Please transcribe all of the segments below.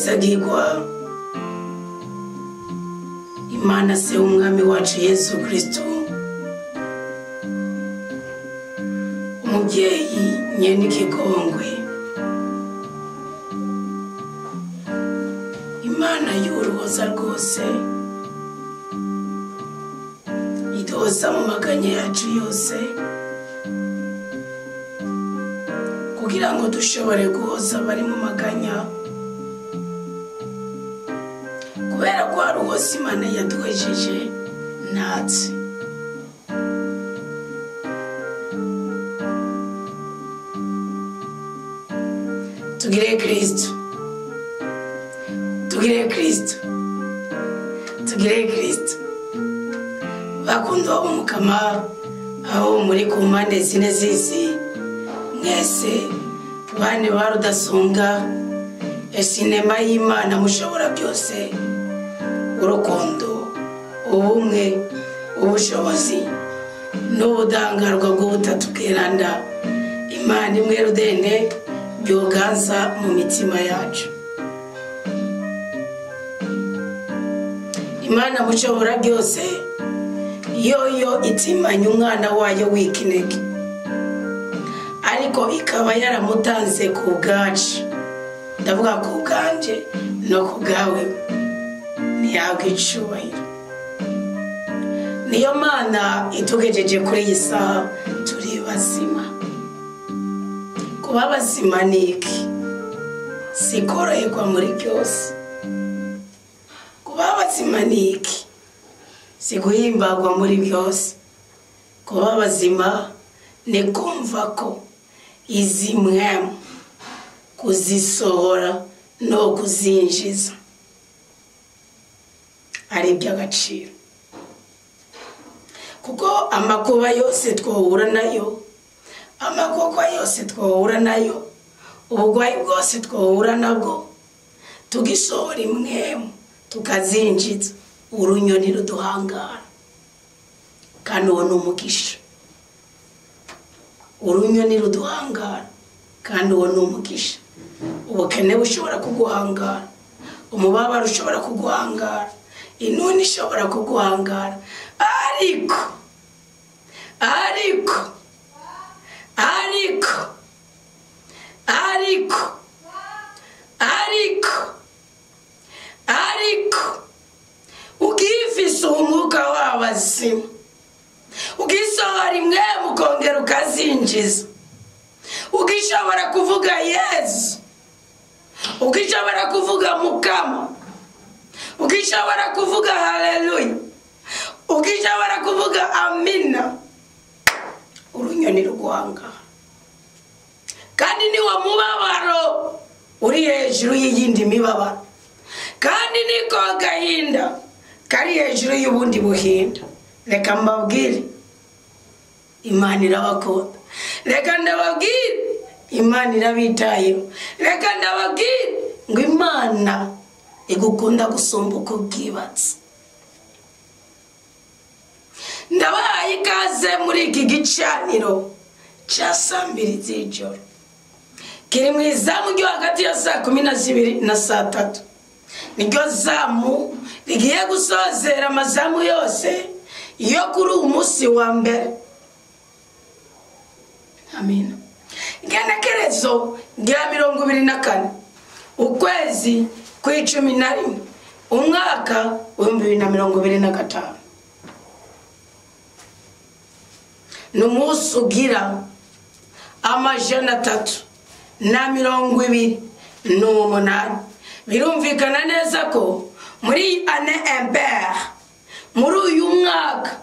Guhezagirwa Imana se umwami wacu Yesu Kristo, umubyeyi nyene ikigongwe, Imana y'uruhoza rwose iduhoza mu maganya yacu yose kugira ngo dushobore guhoza abari mu maganya, kubera ko hari uwose Imana yaduhejeje natwe. Tugire Kristo, tugire Kristo, tugire Kristo. Bakundwa b'Umukama, aho muri ku mpande zine z'isi, mwese bane ba Rudasumbwa, sinema y'Imana mushobora byose, urukundo, ubumwe, ubushobozi n'ubudahangarwa bw'ubutatu bweranda, Imana imwe rudende byoganza mu mitima yacu. Imana mushobora byose yoyo itimanye umwana wayo w'ikinege, ariko ikaba yaramutanze ku bwacu, ndavuga ku bwanje no ku bwawe, ntihabwe icubahiro. Niyo Mana itugejeje kuri iyi saha turi bazima. Kuba bazima ni iki? Si koroherwa muri byose. Kuba bazima ni iki? Si guhimbagwa muri byose. Kuba bazima ni kumva ko izi mwemu kuzisohora no kuzinjiza ari iby'agaciro, kuko amakuba yose twahura nayo, amakokwa yose twahura nayo, ubugwayi bwose twahura nabwo, tugisohora imwemu tukazinjiza, urunyoni ruduhangara, kandi uwo ni umugisha. Urunyoni ruduhangara, kandi uwo ni umugisha. Ubukene bushobora kuguhangara, umubabaro ushobora kuguhangara, inuni ishobora kuguhangara, ariko ariko ariko ariko ariko ariko ugifise umwuka w'abazima, ugisohora imwe mukongera ukazinjiza, ugishobora kuvuga Yesu, ugishobora kuvuga Mukama, ugishobora kuvuga haleluya, ugishobora kuvuga amina, urunyoni ruguhangara. Kandi niwo mubabaro uri hejuru y'iyindi mibabaro, kandi niko gahinda kari hejuru y'ubundi buhinda. Reka mbabwire, Imana irabakunda. Reka ndababwire, Imana irabitayeho. Reka ndababwire ngo Imana igukunda gusumba uko ubwibatse. Ndabahaye ikaze muri iki gicaniro cya saa mbiri z'ijoro, kiri mu izamu ryo hagati ya saa 12 na saa 3. Niryo zamu rigiye gusozera amazamu yose yo kuri uyu munsi wa mbere. Amina. Igenekerezo rya 24 ukwezi kw'icumi na rimwe umwaka 2025, ni umunsi ugira 328. Birumvikana neza ko muri année impaire, muri uyu mwaka,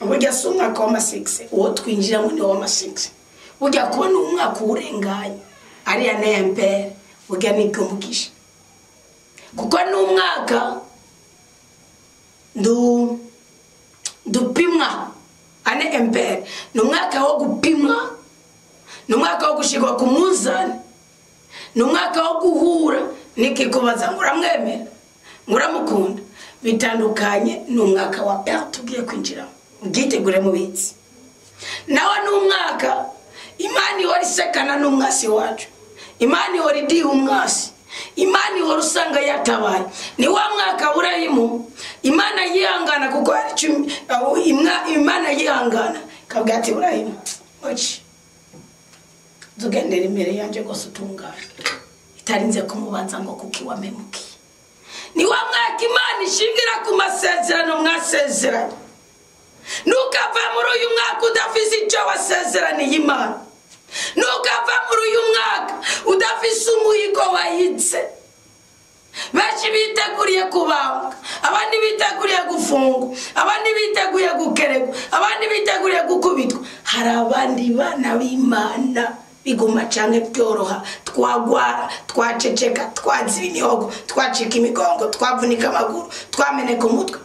burya si umwaka w'amasigisi, uwo twinjiramo ni uw'amasigisi, burya kubona umwaka urenganye ari année impaire, burya ni umugisha, kuko ni umwaka dupimwa. Année impaire ni umwaka wo gupimwa, ni umwaka wo gushirwa ku munzani, ni umwaka wo guhura nikikubaza ngo uramwemera, ngo uramukunda. Bitandukanye ni umwaka wa perte tugiye kwinjiramo, ubwitegure mubitsi. Nawe ni umwaka Imana ihora isekana n'umwasi wacu, Imana ihora idiha umwasi, Imana ihora usanga yatabaye. Ni wa mwaka Burahimu Imana yihangana, kuko Imana yihangana kabwira ati Burahimu oci tugendera imbere yanjye rwose utungane, itarinze kumubanza ngo kuki wamemukiye. Ni wa mwaka Imana ishingira ku masezerano mwasezeranye. Ntukava muri uyu mwaka udafise icyo wasezeraniye Imana. Ntukava muri uyu mwaka udafise umuhigo wahitse. Benshi biteguriye kubambwa, abandi biteguriye gufungwa, abandi biteguye gukeregwa, abandi biteguriye gukubitwa. Hari abandi bana b'Imana biguma canke byoroha, twagwara, twaceceka, twaziba imihogo, twacika imigongo, twavunika amaguru, twameneka umutwe,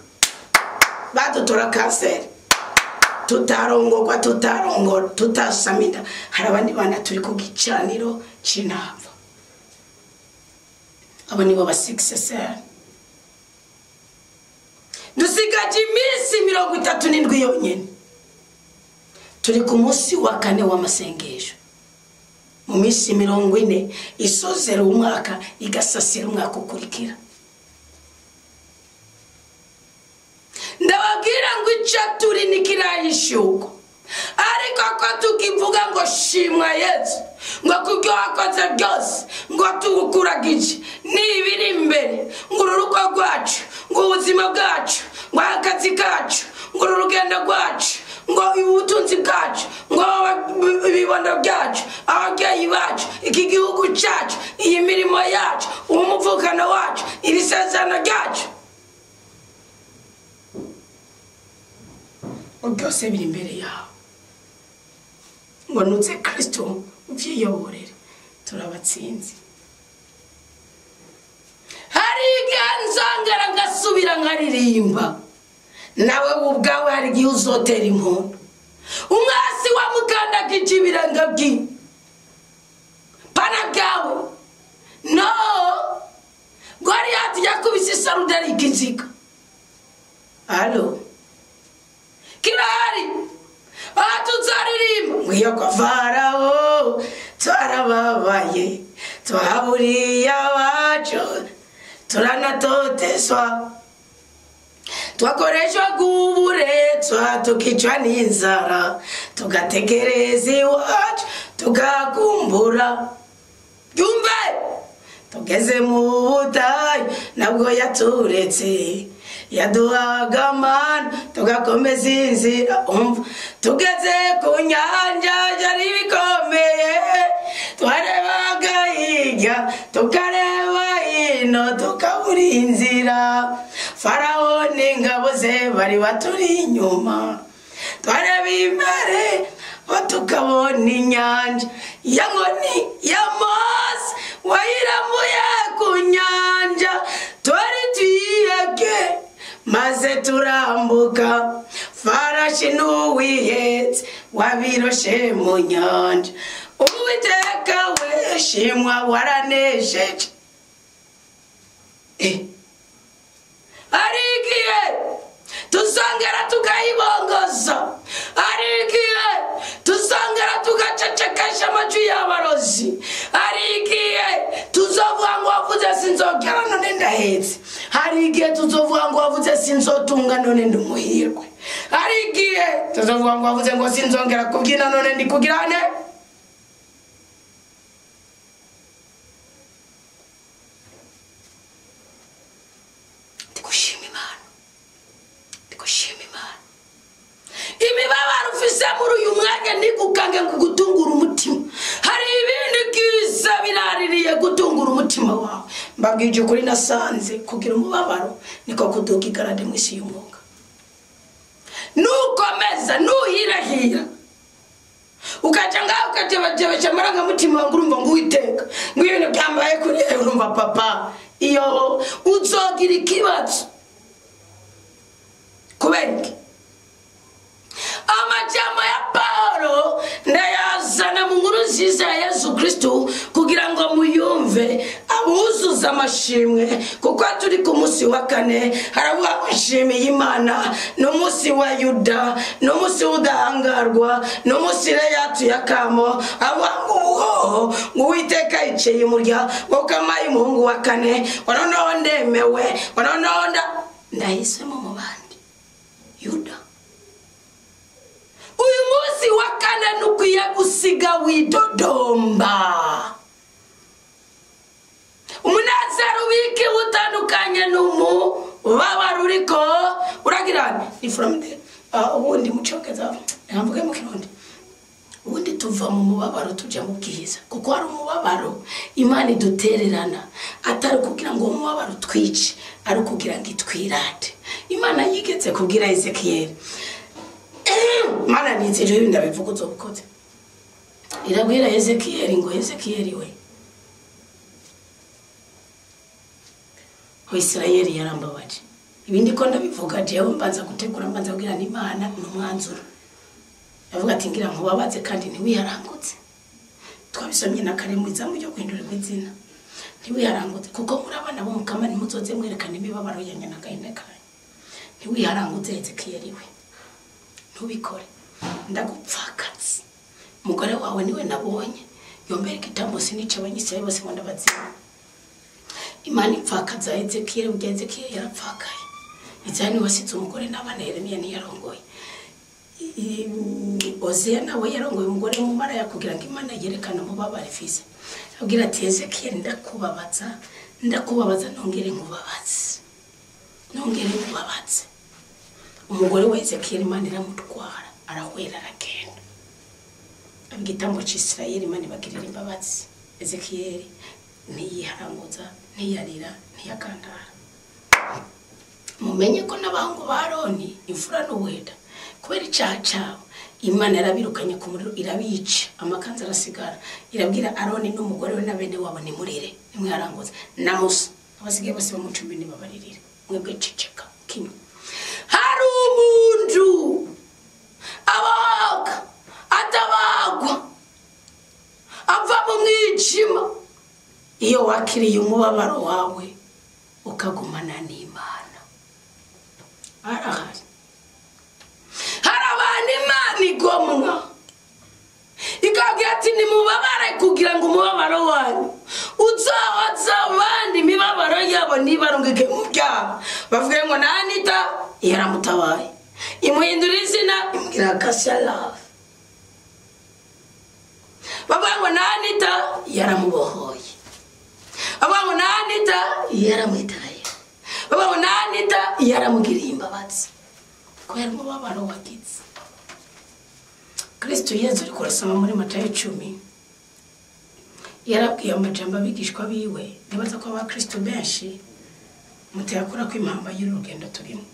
badutora kanseri, tutarongorwa, tutarongora, tutasamida. Hari abandi bana turi ku gicaniro c'intama. Abo nibo ba successeur. Dusigaje iminsi 37 yonyene. Turi ku munsi wa kane w'amasengesho. Mu minsi 40 isozera umwaka, igasasira umwaka ukurikira. Ndababwira ngo icyo turi nikirayishuko, ariko ko tukivuga ngo shimwa Yesu, ngo kubyo wakoze byose, ngo tugukuragije n'ibiri imbere, ngo urugo rwacu, ngo ubuzima bwacu, ngo akazi kacu, ngo urugendo rwacu, ngo ubutunzi bwacu, ngo ibibondo byacu, ababyeyi bacu, iki gihugu cyacu, iyi mirimo yacu, umuvukano wacu, iri sezerano ryacu, byose biri imbere yawe. Ngo nutse Kristo ubyiyoborere, turabatsinzi. Hari igihe nzongera ngasubira nkaririmba, nawe ubwawe hari igihe uzotera impundu. Umwasi wamukandagije ibirenge byiwe, pana bwawe no Goliyati yakubise isarudari ikiziga. Alo kirahari atuzaririmba ngo kwa Farao twarababaye, twahaburiye abacu, turanatoteswa, twakoreshwa guburetwa, tukicwa n'inzara, tugategereza iwacu, tugakumbura. Yumve tugeze mu butayu nabwo yaturetse, yaduhaga amana tugakomeza inzira. Umva tugeze ku nyanja yari bikomeye, twarebaga hirya tukareba hino tukabura inzira. Farawo n'ingabo ze bari baturi inyuma, twareba imbere tukabona inyanja. Ya nkoni ya Mose wayiramuye ku nyanja, twari twihebye maze turambuka. Farashi n'uwihetse wabiroshe mu nyanja. Uwiteka we shimwa waranesheje. Hari igihe tuzongera tukayibongoza, hari igihe tuzongera tugacecekesha amajwi y'abarozi, hari igihe tuzovuga ngo wavuze sinzogera none ndahetse, hari igihe tuzovuga ngo wavuze sinzotunga none ndi umuhirwe, hari igihe tuzovuga ngo wavuze ngo sinzongera kubyina none ndi kugirane. Ndigushima Imana, ndigushima Imana. Imibabaro ufise muri uyu mwanya ntigukange ngo gutungura umutima. Hari ibindi byiza biraririye gutungura umutima wawe. Mbabwije ukuri, nasanze kugira umubabaro niko kuduga igarade mu isi y'umwuka. Nukomeza nuhirahira ukaca ngaho ukatebajebesha amarangamutima ngo urumva ngo Uwiteka ngo ibintu byambaye kuri urumva papa, iyo uzogira ikibazo. Kubera iki? Amajambo ya Paulo ndayazana mu nkuru nziza ya Yesu Kristo kugira ngo muyumve, abuzuza Araduza amashimwe kuko turi ku munsi wa kane. Haravuga nshimiye Imana, n'umunsi wa Yuda, n'umunsi w'udahangarwa, n'umunsi Reyatu ya Kamo. Avuga ngo uwo Uwiteka yicaye umurya ngo kamaye umuhungu wa kane, noneho ndemewe, noneho ndahisemo mu bandi. Yuda, uyu munsi wa kane nukwiye gusiga widodomba. Umunezero wiki utandukanye n'umubabaro uriko uragira ni from the ubundi mu Cyongereza ntamvuge mu Kirundi. Ubundi tuva mu mubabaro tujya mu bwiza, kuko hari umubabaro Imana idutererana atari kugira ngo umubabaro twice, ari kugira ngo itwirate. Imana yigeze kubwira Ezekiel, Mana nizije ibintu ndabivuga uzobukoze. Irabwira Ezekiel ngo Ezekiel we, Israeli yarambabaje. Ibindi ko ndabivuga jewe mbanza gutegura, mbanza kugira n'Imana n'umwanzuro. Yavuga ati ngira nkubabaze kandi ntiwiharangutse. Twabisomye na kare mu izamu ryo guhindurirwa izina. Ntiwiharangutse kuko muri abana bo mukama ntimuzoze mwerekana imibabaro yanyu n'agahinda kanyu. Ntiwiharangutse Ezekiel we. Ntubikore. Ndagupfakatse. Umugore wawe niwe nabonye. Yombera igitambo sinice abanyisirayeli bose ngo ndabazima. Imana ipfakaza Ezekiel, ubwo Ezekiel yarapfakaye. Izani wasize umugore n'abana, Yeremiya ntiyarongoye. Ozeya nawe yarongoye umugore mu maraya kugira ngo Imana yerekane umubabaro ifise. Abwira ati Ezekiel ndakubabaza, ndakubabaza nongere nkubabaze. Nongere nkubabaze. Umugore wa Ezekiel Imana iramutwara, arahwera aragenda. Igitambo c'Isirayeli Imana ibagirira imbabazi. Ezekiel ntiyiharanguza, ntiyarira, ntiyakandara. Mumenye ko n'abahungu ba Aroni imfura n'ubuheta kubera icyaha cyabo Imana yarabirukanye ku muriro irabica, amakanzu arasigara. Irabwira Aroni n'umugore we na bene wabo nimurire, nimwiharanguze, na Musa abasigaye bose bamucumbi nibabaririre, mwebwe ceceka kimwe. Hari umuntu abaga atabagwa ava mu mwijima. Iyo wakiriye umubabaro wawe ukagumana n'Imana. Arahari. Hari abantu Imana igomwa ikabwira ati nimubabare kugira ngo umubabaro wanyu uzahoza abandi imibabaro yabo ntibarungike mu byaha. Bavuge ngo na Anita yaramutabaye, imuhindura izina imubwira Kasha Love. Bavuga ngo na Anita yaramubohoye. Bavuga ngo na Anita yaramwitaye. Bavuga ngo na Anita yaramugiriye imbabazi kubera umubabaro wagize. Kristo Yezu ariko arasoma muri Matayo 10 yarabwiye amajambo abigishwa biwe. Nibaza ko abakristo benshi mutayakora ko impamba y'urugendo turimo,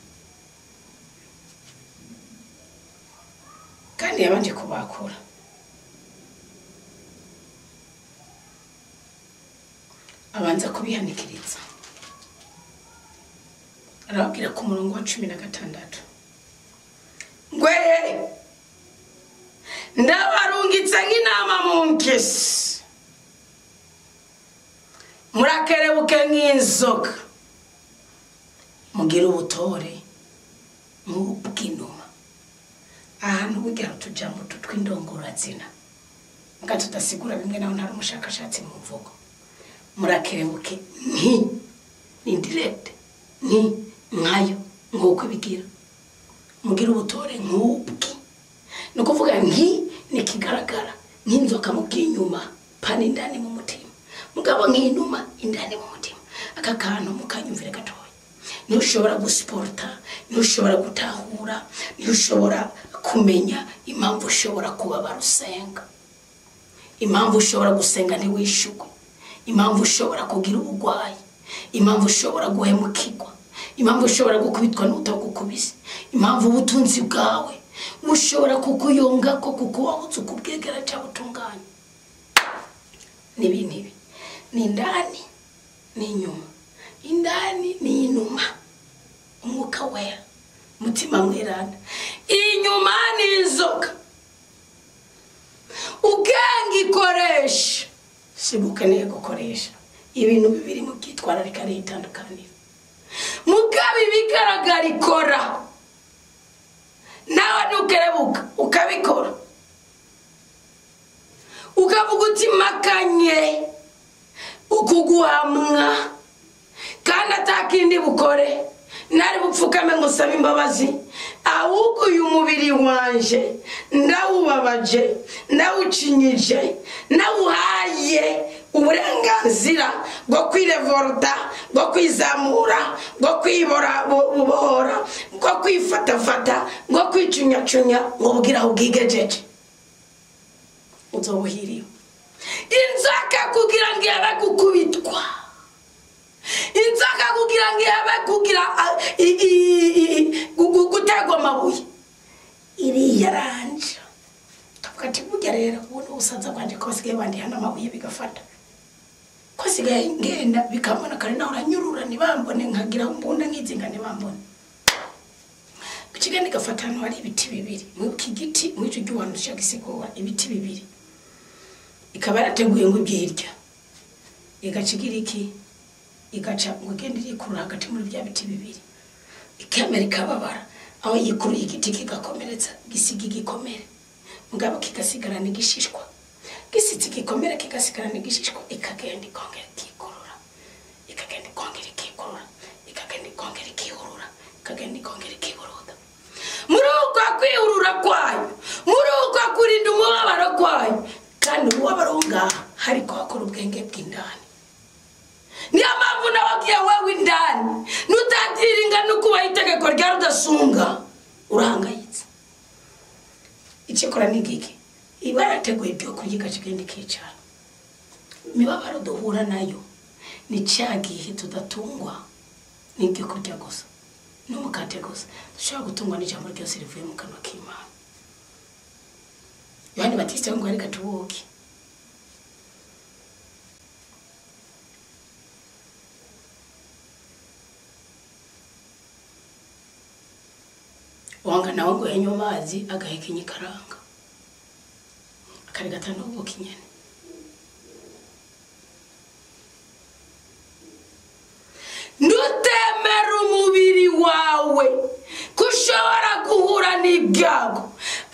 kandi yabanje kubakura. Abanza kubihanikiriza, arababwira ku murongo wa 16 ngwe ndabarungitse nk'intama mu mpyisi, murakerebuke nk'inzoka, mugire ubutore nk'ubw'inuma. Ahantu burya utujambo tw'indongorazina mbwa tudasigura bimwe, naho ntari umushakashatsi mu mvugo. Murakerebuke nki ni direct nki nkayo nk'uko bigira, mugire ubutore nk'ubwi. Ni ukuvuga nki ni kigaragara nk'inzoka mu bw'inyuma pana indani mu mutima, mugabo nk'inuma indani mu mutima. Aka kantu mukanyumvire gatoya. Ntushobora gusiporta, ntushobora gutahura, ntushobora kumenya impamvu ushobora kubabara usenga, impamvu ushobora gusenga ntiwishugwe, impamvu ushobora kugira ubugwayi, impamvu ushobora guhemukirwa, impamvu ushobora gukubitwa n'utagukubise, impamvu ubutunzi bwawe bushobora kukuyonga ko kuko wabuze ukubwegera cyangwa utunganye. Nibi nibi ni indani ni inyuma, indani ni inuma, umwuka wera, mutima mweranda, inyuma ni inzoka. Ubwenge ikoresha sibukeneye gukoresha, Ibintu bibiri mu byitwararika ari itandukaniro. Mugabo ibigaragara ikora, nawe ntukerebuka ukabikora, ukavuga uti makanye ukuguhamwa kandi atakindi bukore, nari bupfukame ngo usabe imbabazi, ahubwo uyu mubiri wanje ndawubabaje, ndawucinyije, ndawuhaye uburenganzira bwo kwirevolta, bwo kwizamura, bwo kwibohora, bwo kwifatafata, bwo kwicunyacunya, ngo bwira aho bwigejeje. Uzobuhiriwe inzoka kugira ngo ibe gukubitwa, inzoka kugira ngo ibe kugira gutegwa amabuye, iriyaranja. Kavuga ati burya rero ubu ubusaza bwanje ko basigaye bandiha n'amabuye bigafata, ko sigaye ngenda bikambona kare, naho uranyurura ntibambone, nkagira mbunda nkizinga ntibambone. Kigenda igafata ahantu hari ibiti bibiri, mwibuka igiti mw'ico giwano gisigura ibiti bibiri, ikaba yarateguye ngo ibyirya, igaca igira iki, igaca ngo igende irikurura hagati muri bya biti bibiri, ikemera ikababara, aho yikuruye igiti kigakomeretsa, gisiga igikomere, mugabo kigasigarana igishishwa, gisitse igikomere kigasigarana igishishwa, ikagenda ikongera ikikurura, ikagenda ikongera ikikurura, ikagenda ikongera ikihurura, ikagenda ikongera ikiburuda. Muri uko kwihurura kwayo, muri uko kurinda umubabaro kwayo, kandi umubabaro ngaha hariko hakora ubwenge bw'indani. Niyo mpamvu nababwiye wewe indani nutatiringa no kubaha itegeko rya Rudasunga, urahangayitse. Icikora ni giki? Iba yarateguye ibyo kurya igacigenda ikicara. Imibabaro duhura nayo ni cya gihe tudatungwa n'ibyo kurya gusa n'umukate gusa, dushobora gutungwa n'ijambo ryose rivuye mu kanwa k'Imana. Yohani Batista ngo areka tubuke. Wanga nawe ngo yanywa amazi agahekenya ikaranga, akarigata n'ubuki nyene. Ntutemere umubiri wawe ko ushobora guhura n'ibyago,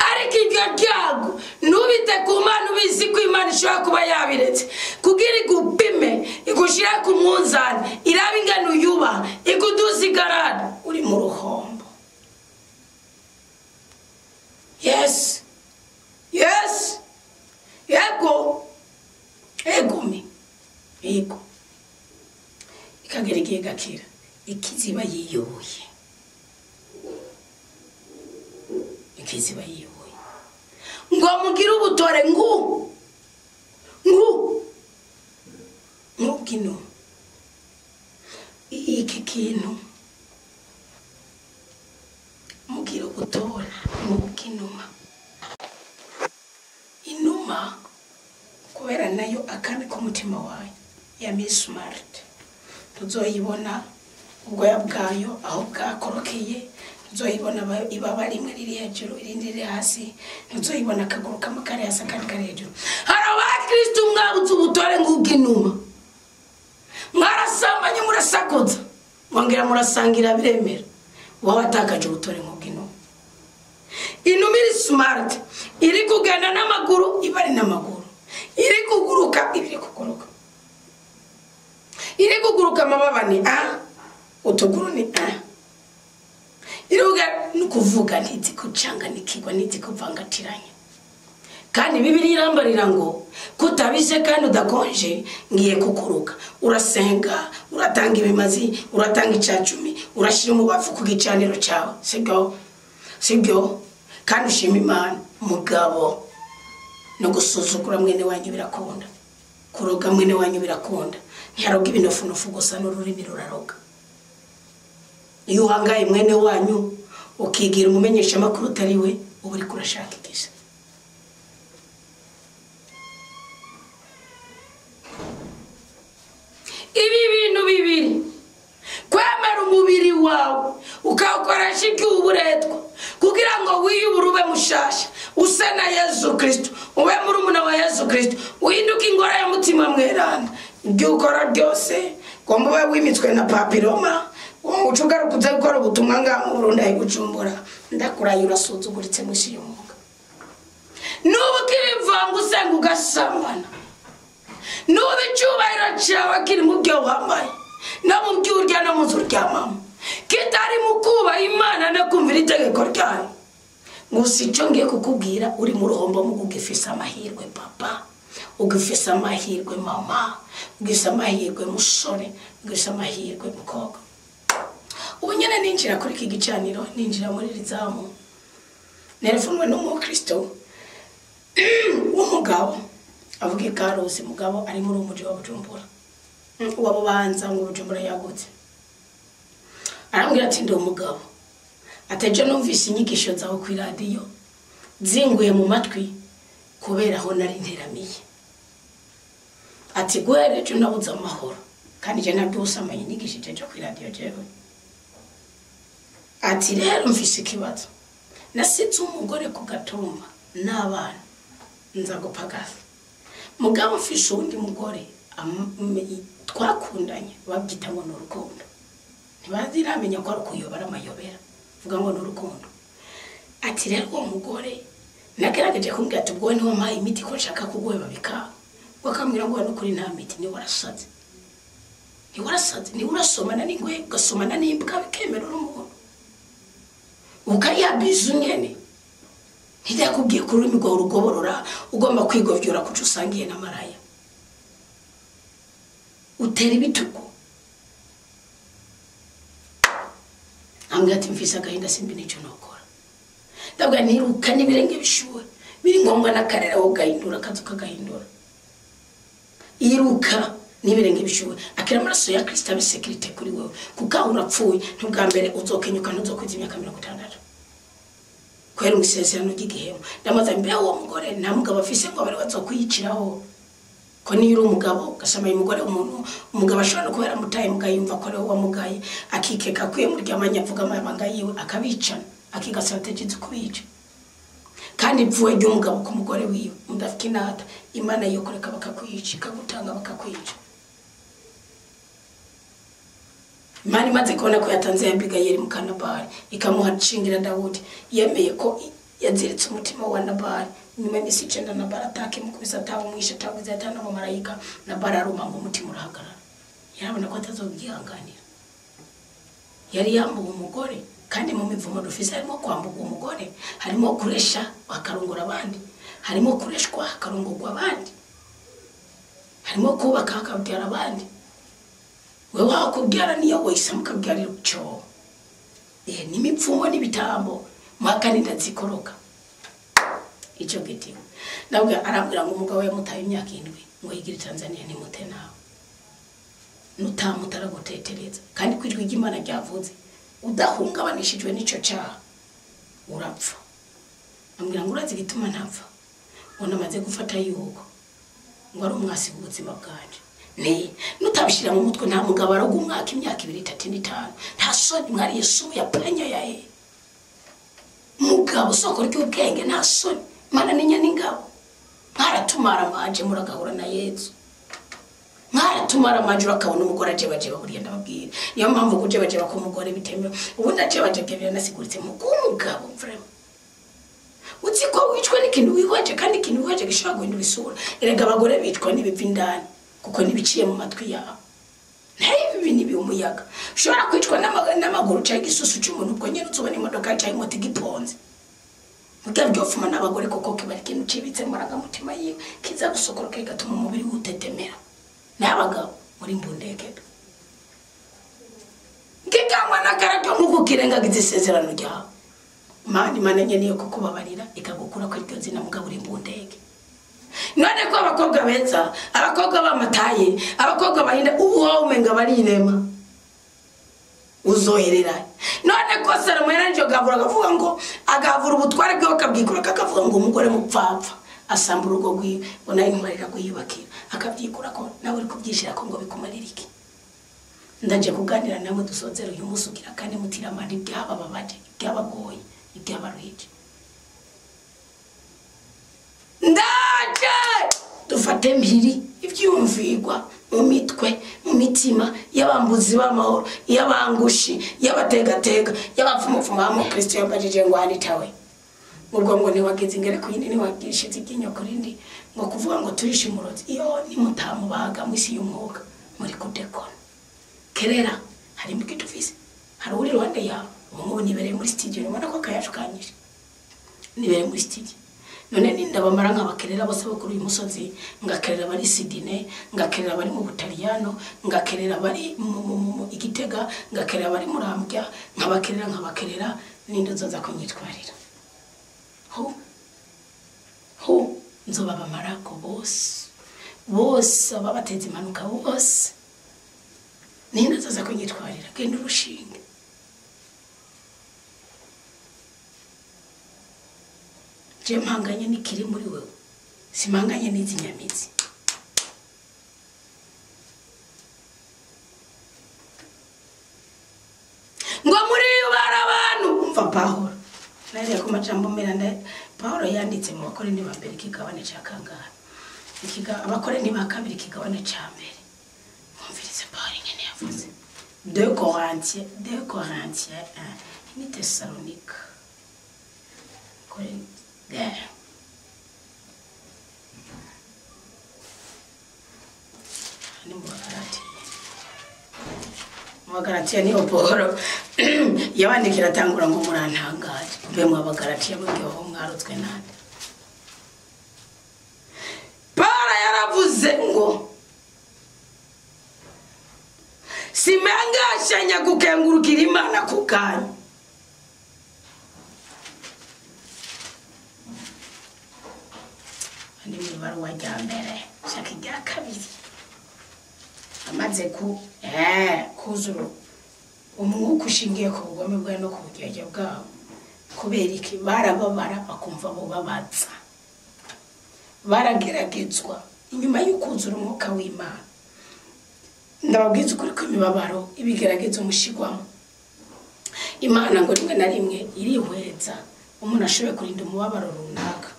ariko ibyo byago ntubite ku Mana, ubizi ko Imana ishobora kuba yabiretse kugira igupime, igushyire ku munzani, irabe ingano uyubaha, iguduze igarara, uri mu ruhombo. Yes, yes, yego, egumi, yego. Ikagera igihe gakira, ikiziba yiyoboye, ikiziba yiyoboye. Ngo mugire ubutore ngu ngu nk'ubw'inuma. Iki kintu mugire ubutore nk'ubw'inuma. Inuma kubera nayo akami k'umutima wayo ya Miss Smart, tuzoyibona ubwoya bwayo aho bwakorokeye, tuzoyibona ibaba rimwe riri hejuru irindi riri hasi, tuzoyibona akaguru kamwe kari hasi akandi kari hejuru. Hari abakristu mwabuze ubutore nk'ubw'inuma, mwarasambanye murasakuza, mwongera murasangira biremera, wowe watakaje ubutore nk'ubw'inuma. Inuma iri smart, iri kugenda n'amaguru iba ari n'amaguru, iri kuguruka iba iri kuguruka, iri kuguruka amababa ni a, utuguru ni a, iri nukuvuga ntizi kucanganikirwa, ntizi kuvangatiranya. Kandi Bibiliya irambarira ngo kutabishe kandi udakonje ngiye kukuruka. Urasenga, uratanga ibimazi, uratanga icacumi, urashira umubavu ku gicaniro cyawe, sibyo? Sibyo? Kandi ushima Imana. Mugabo no gusuzugura mwene wanyu birakunda, kuroga mwene wanyu birakunda. Ntiyaroga ibinofunofu gusa, n'ururimi ruraroga. Iyo uhangaye mwene wanyu ukigira umumenyesha makuru utari we, uba uriko urashaka igisha. Ibi bintu bibiri, kwemera umubiri wawe ukawukoresha iby'uburetwa kugira ngo wiyubure ube mushasha, use na Yesu Kristo, ube murumuna wa Yesu Kristo, uhinduke ingoro ya mutima mweranda. Ibyo ukora byose ngomba ube wimitswe na papiroma uca ugaruka uze gukora ubutumwa ngaha mu Burundi aho Bujumbura ndakuraye urasuzuguritse munsi y'umwuga. Nubu ukibivanga usenga ugasambana, nubu icyubahiro cyawe kiri mu byo wambaye no mu byo urya no mu nzu uryamamo, kitari mu kubaha Imana no kumvira itegeko ryayo. Gusa icyo ngiye kukubwira, uri mu ruhombo mu ugifise amahirwe papa, ugifise amahirwe mama, ugifise amahirwe musore, ugifise amahirwe mukobwa. Ubu nyene ninjira kuri iki gicaniro, ninjira muri rizamu, nerefunwe n'umukristo w'umugabo avuga ikarusi, mugabo ari muri umuji wa Bujumbura, wa Bubanza ngo Bujumbura yagutse. Arambwira ati ndi umugabo, ateje numvise inyigisho zawe ku radio zinguye mu matwi kubera aho nari nteramiye. Ati guhera ejo nabuze amahoro, kandi je nabyo usamanye inyigisho ejo ku radio jewe. Ati rero mfise ikibazo, nasize umugore ku gatumba n'abana nza gupagasa, mugabo mfise uwundi mugore twakundanye babyita ngo ni urukundo, ntibaziramenya ko ari ukuyobora amayobera, vuga ngo ni urukundo. Ati rero uwo mugore nagerageje kumbwira ati ubwo niwo mpaye imiti ko nshaka kuguheba bikaba, bakambwira ngo nukuri nta miti, ni warasaze, ni warasaze, ni urasomana n'ingwe ugasomana n'imbwa bikemera umuntu ukayabiza nyene. Ntidakubwiye ko ururimi rwawe urugoborora, ugomba kwigovyora kuco usangiye na maraya, utera ibitugu. Ambwira ati mfise agahinda simbi nico nokora. Ndabwira ntiruka n'ibirenge bishuwe, biri ngombwa n'akarere wowe ugahindura akazu kagahindura. Iruka n'ibirenge bishuwe, akira amaraso ya Kristo abe sécurité kuri wewe, kuko aho urapfuye ntubwa mbere uzokenyuka ntuzokwiza imyaka 60. Kwera umusezerano ry'igihemo. Ndamaze mbere uwo mugore nta mugabo afise ngo bari bazokwiyiciraho. Ko niyo uri umugabo ugasama umugore umuntu, umugabo ashobora no kubera mutaye mugayumva ko ari we wamugaye, akikeka kwiye muryamanye avuga amabanga yiwe akabicana, akiga strategy zo kubica. Kandi ipfuwe ry'umugabo ku mugore wiwe mudafite inata, Imana yokoreka bakakwica, ikagutanga bakakwica. Imana imaze kubona ko yatanze Abigayeli mu Kanabali ikamuha nshingira Dawudi, yemeye ko yaziritse umutima wa Nabali. Nyuma y'imisi 9 Nabali atake mukubisa atawe mwishe atawize atana mu marayika, Nabali aruma ngo umutima urahagarara. Yarabona ko atazobyihanganira. Yari yambuwe umugore, kandi mu mivumo dufise harimo kwambuka umugore, harimo kuresha akarongora abandi, harimo kureshwa akarongorwa abandi, harimo kubaka akabyara abandi. Wewe wakubyara niyo wese mukabyarira cyo. N'imipfumo n'ibitambo mwakani ndazikoroka. Ico giti. Ndabwo arambwira ngo umugabo yamutaye imyaka 7 ngo yigire Tanzania nimute nawe. Nutamutara gutetereza kandi kwijwi ry'Imana ryavuze udahungabanishijwe n'ico cyaha urapfa. Ambwira ngo urazi gituma ntapfa, ngo namaze gufata yuko ngo ari umwasi w'ubuzima bwanje. Ni nutabishira mu mutwe nta mugabo aroga umwaka imyaka 2 3 5 nta soni mwari Yesu yapanya yahe. Mugabo soko ry'ubwenge nta soni mana ninya n'ingabo. Mwaratumara maje muragahura na Yesu. Mwaratumara maje urakabona umugore aje bajeba buriya ndababwira. Niyo mpamvu kuje bajeba ko umugore bitemewe. Ubundi aje bajebye biranasiguritse mugabo vraiment. Uzi ko wicwa n'ikintu wihwaje kandi ikintu wihwaje gishobora guhindura isura. Erega abagore bicwa n'ibiva indani kuko nibiciye mu matwi yabo. Ntayo ibi nibi umuyaga. Ushobora kwicwa n'amaguru cyangwa igisusu cy'umuntu ubwo nyene uzobona imodoka cyangwa moto igiponze. Mugabo byofuma n'abagore koko kibari ikintu cibitse murangamutima yiwe kiza gusokoroka kigatuma umubiri utetemera. N'abagabo muri mbundeke. Ngikangwa n'akarabyo nkuko kirengagiza isezerano ryawe. Mani manenye niyo kukubabarira ikagukura kuri iryo zina mugabo uri mbundeke. None ko abakobwa beza, abakobwa bamataye, abakobwa bahinda uwo umenga bari inema. Uzoherera. None ko Salomo yaranje gavura akavuga ngo agavura ubutware bwe akabwikura akavuga ngo umugore mupfapfa asambura urugo rwiwe ngo nayo intwarira kuyubakira akabyikura ko nawe uri kubyishira ko ngo bikumarira iki. Ndaje kuganira namwe dusozera uyu munsi ugira kane mutiramana ibyabababaje, ibyabagoye, ibyabaruhije. Ndaje dufate mpiri ivyumvigwa mu mitwe, mu mitima y'abambuzi b'amahoro, y'abangushi, y'abategatega, y'abapfumupfuma. Mu Kristo yambajije ngo anitawe ubwo ngo ntiwagize ingere ku yindi, ntiwagishize iryinyo ku rindi, ngo kuvuga ngo turishe umurozi. Iyo nimutamubaga mu isi y'umwuka muri kudekona. Kerera hari imbuto ufise, hari uri iruhande yawe. Ubu ngubu nibereye muri studio, nibona ko akayashukanyije, nibereye muri studio. None nindabamara nkabakerera bose bo kuri uyu musozi, ngakerera bari Sydney, ngakerera bari mu Butaliyano, ngakerera bari mu Igitega, ngakerera bari Murambya, nkabakerera ninde nzoza kunyitwarira? Ho ho nzobabamarako bose bose ababateza impanuka bose, ninde nzoza kunyitwarira? Genda urushinge. Je mpanganye n'ikiri muri wewe, simpanganye n'izi nyamizi. Ngo muri bari abantu umva Pawulo nariya ku majambo mera. Pawulo yanditse mu Bakorinto ba mbere ikigabane ca kangahe? Abakorinto ba kabiri ikigabane ca mbere. Mwumvirize Pawulo ingene yavuze. 2 Corinthiens, 2 Corinthiens 1, ni Thessalonique. Corinthiens. Ni mu Bagalatiya. Mu Bagalatiya niho Pawulo yabandikira atangura ngo murantangaje. Mbe mu Bagalatiya mubwiyeho mwarutswe nande? Pawulo yaravuze ngo simangashanya gukengurukira Imana ku kanyu. Ni mu ibaruwa rya mbere shaka irya kabiri, amaze ku kuzura umwuka ushingiye ku bugome bwawe no ku buryarya bwabo. Kubera iki? Barababara bakumva bubabaza, barageragezwa inyuma y'ukuzura umwuka w'Imana. Ndababwiza ukuri ko imibabaro, ibigeragezo mushigwamo, Imana ngo rimwe na rimwe irihweza umuntu ashoboye kurinda umubabaro runaka,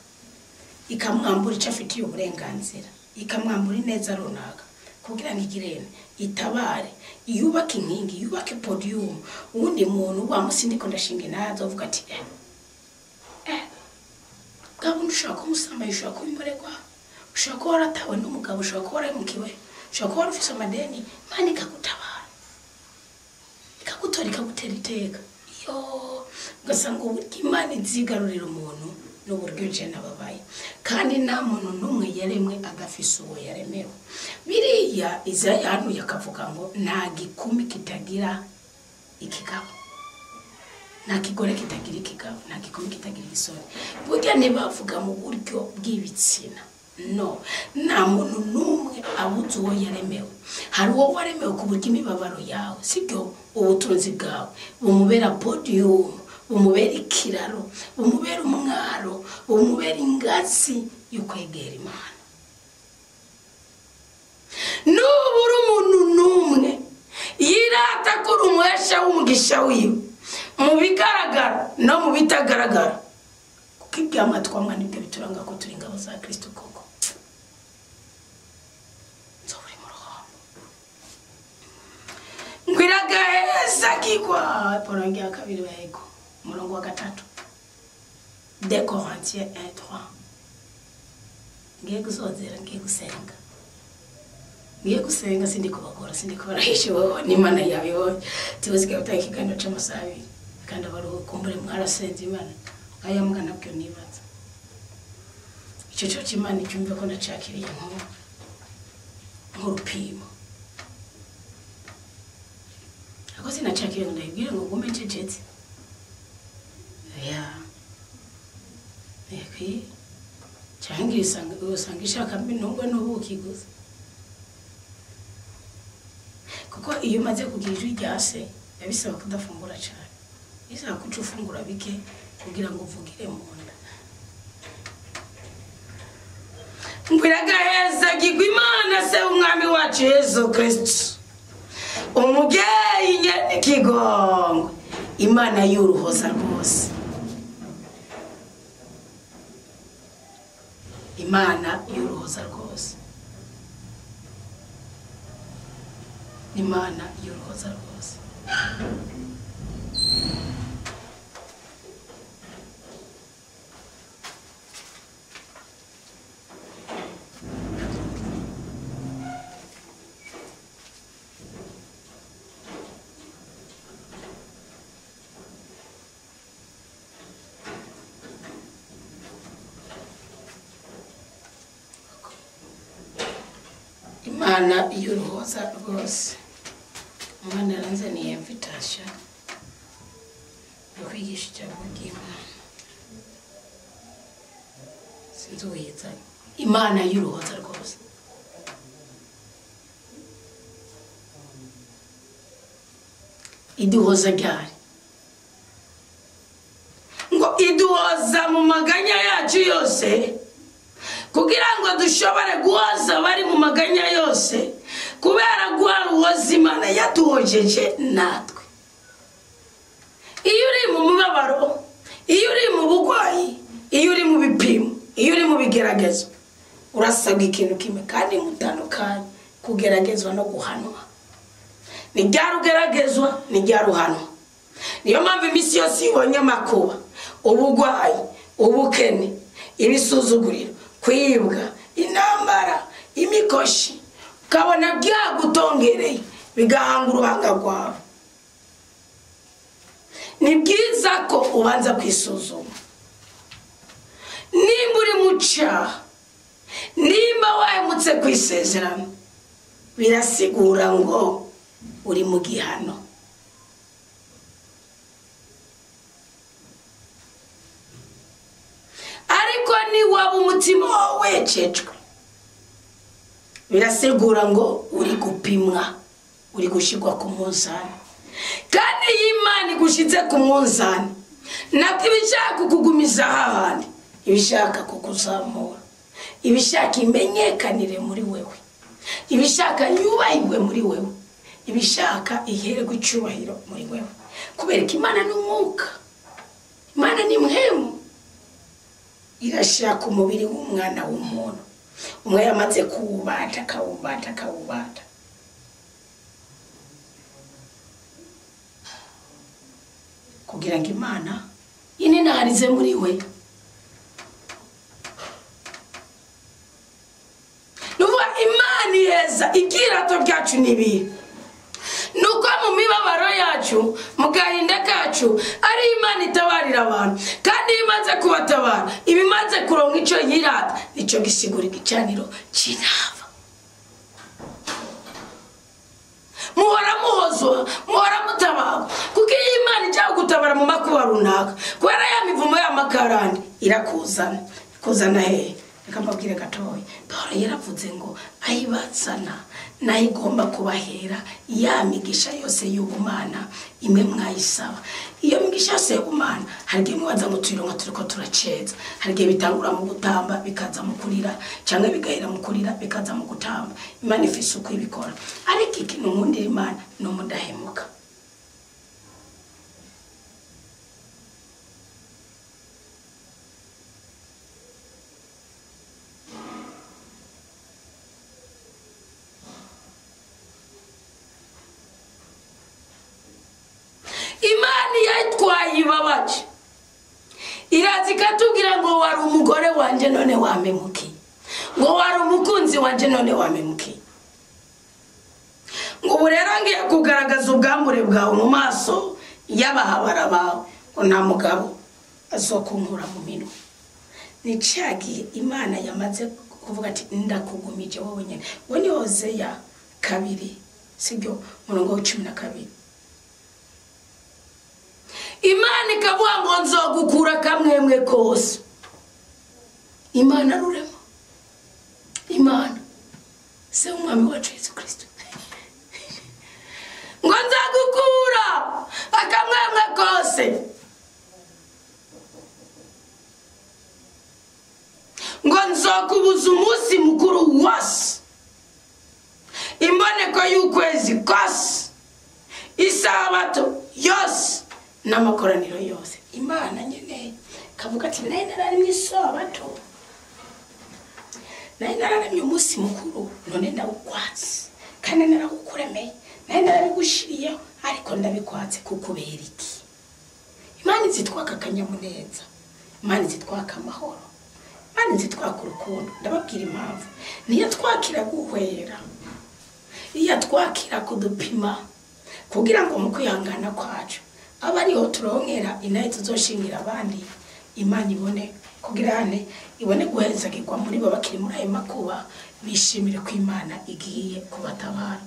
ikamwambura icyo afitiye uburenganzira, ikamwambura ineza runaka, kugira ngo igirene itabare, yubake inkingi, yubake podium. Uwundi muntu wa musindiko ndashinga inazo avuga ati bwa bundi ushobora kuba umusambanyi, ushobora kuba imboregwa, ushobora kuba waratawe n'umugabo, ushobora kuba warahemukiwe, ushobora kuba warufise amadeni, Imana ikagutabara, ikagutora, ikagutera iteka. Iyo ugasanga uburyo Imana izigarurira umuntu n'uburyo je nababaye, kandi nta muntu n'umwe yaremwe adafise uwo yaremewe. Biriya Izaya hano yakavuga ngo nta gikumi kitagira ikigabo, nta kigore kitagira ikigabo, nta gikumi kitagira igisore. Burya ntibavuga mu buryo bw'ibitsina, no, nta muntu n'umwe abuze uwo yaremewe. Hari uwo waremewe ku buryo imibabaro yawe, sibyo, ubutunzi bwawe bumubera podium, bumubera ikiraro, bumubera umwaro, bumubera ingazi yo kwegera Imana. Nubura umuntu n'umwe yirata kuri umuhesha w'umugisha wiwe, mu bigaragara no mu bitagaragara, kuko ibyamatwamwa nibyo bituranga ko turi ingabo za Kristo koko. Nzoburi mu ruhombo ngwiragaheza kigwa. Paulo ya kabiri wego umurongo wa 3, 2 Corinthiens 1:3. Ngiye gusozera, ngiye gusenga, ngiye gusenga, sindi kubagora, sindi kubarahisha wowe n'Imana yawe wowe. Tubuzike gutanga ikiganiro c'amasaha abiri kandi abaruhukumbure mwarasenze Imana aya mbwa nabyo nibaza. Icyo cyo cy'Imana icyumve ko nacakiriye nk'urupimo. Ako sinacakiriye ngo ndayibwire ngo ngume ncecetse. Ya. Eki cyangwa usanga ishaka mbi ntungwe n'ubuki gusa. Kuko iyo umaze kugira ijwi rya se yabisaba kudafungura cyane, bisaba kuca ufungura bike kugira ngo uvugire mu nda. Ngwiragaheza gigwa Imana se umwami wacu Yesu Kristo, umubyeyi nyene ikigongwe, Imana y'uruhoza rwose, Imana y'uruhoza rwose. Imana y'uruhoza rwose. Imana y'uruhoza rwose. Umwana yaranzaniye invitation yo kwigisha ijambo ry'Imana. Sinzi uwuyizanye. Imana y'uruhoza rwose. Iduhoza ryari? Ngo iduhoza mu maganya yacu yose, kugira ngo dushobore guhoza abari mu maganya yose, kubera guhoza Imana yatuhojeje natwe. Iyo uri mu mubabaro, iyo uri mu bugwayi, iyo uri mu bipimo, iyo uri mu bigeragezo, urasabwa ikintu kimwe kandi mutandukanye: kugeragezwa no guhanwa. Ni ryari ugeragezwa, ni ryari uhanwa. Niyo mpamvu iminsi yose iyo ubonye amakuba, ubugwayi, ubukene, ibisuzuguriro, kwibwa, intambara, imikoshi, ukabona byagutongereye bigahanga uruhanga rwawe, ni byiza ko ubanza kwisuzuma. Nimba uri mu cyaha, nimba wahemutse ku isezerano, birasigura ngo uri mu gihano. Ariko niwaba umutima wawe wejejwe, birasigura ngo uri gupimwa, uri gushyirwa ku munzani. Kandi iyo Imana igushize ku munzani, ntabwo iba ishaka kukugumiza hahandi, iba ishaka kukuzamura, iba ishaka imenyekanire muri wewe, iba ishaka yubahirwe muri wewe, iba ishaka iherwe icyubahiro muri wewe. Kubera ko Imana ni umwuka, Imana ni mpemu, irashaka umubiri w'umwana w'umuntu. Umwe yamaze kuwubata, akawubata, akawubata. Kugira ngo Imana ininaharize muri we. Nuvuga Imana iheza ibyirato byacu nibihe. Nuko mu mibabaro yacu, mu gahinda kacu, ari Imana itabarira abantu. Kandi iyo imaze kubatabara, iba imaze kuronka icyo yirata, nicyo gisigura igicaniro cy'intama. Muhora muhozwa, muhora mutabarwa, kuko iyo Imana ijya kugutabara mu makuba runaka, kubera ya mivumo y'amakarande irakuzana. Ikuzana hehe? Reka mbabwire gatoya. Pawulo yaravuze ngo ayibazana nayo igomba kubahera ya migisha yose y'ubumana imwe mwayisaba. Iyo migisha yose y'ubumana hari igihe mubanza ngo tuyironka turiko turaceza, hari igihe bitangura mu gutamba bikaza mu kurira, cyangwa bigahera mu kurira bikaza mu gutamba. Imana ifise uko ibikora. Ariko ikintu nkundira Imana ni umudahemuka. Imana yatwaye ibabaje, iraza ikatubwira ngo wari umugore wanje none wamemukiye, ngo wari umukunzi wanje none wamemukiye, ngo ubu rero ngiye kugaragaza ubwambure bwawe mu maso y'abahabara bawe, ngo nta mugabo azokunkura mu minwe. Ni cya gihe Imana yamaze kuvuga ati ndakugumije wowe nyene. Uwo ni Hozeya 2, sibyo, umurongo wa 12. Imana ikavuga ngo nzogukura kamwemwe kose. Imana rurema, Imana se umwami wacu Yesu Kristo, ngo nzagukura akamwemwe kose, ngo nzokubuza umunsi mukuru wose, imboneko y'ukwezi kose, isabato yose n'amakoraniro yose. Imana nyene kavuga ati nayo nararemye isabato, nayo nararemye umunsi mukuru, none ndawukwatse kandi narawukuremeye, Nari narabigushiriyeho ariko ndabikwatse kukubera iki? Imana izitwaka akanyamuneza, Imana izitwaka amahoro, Imana izitwaka urukundo. Ndababwira impamvu. Niyo twakira guhwera, iyo twakira kudupima kugira ngo mu kwihangana kwacu abe ariho turonkera inaye tuzoshingira abandi. Imana ibone kugira ane ibone guhezagirwa muri bo bakiri muri ayo makuba, bishimire ko Imana igiye kubatabara.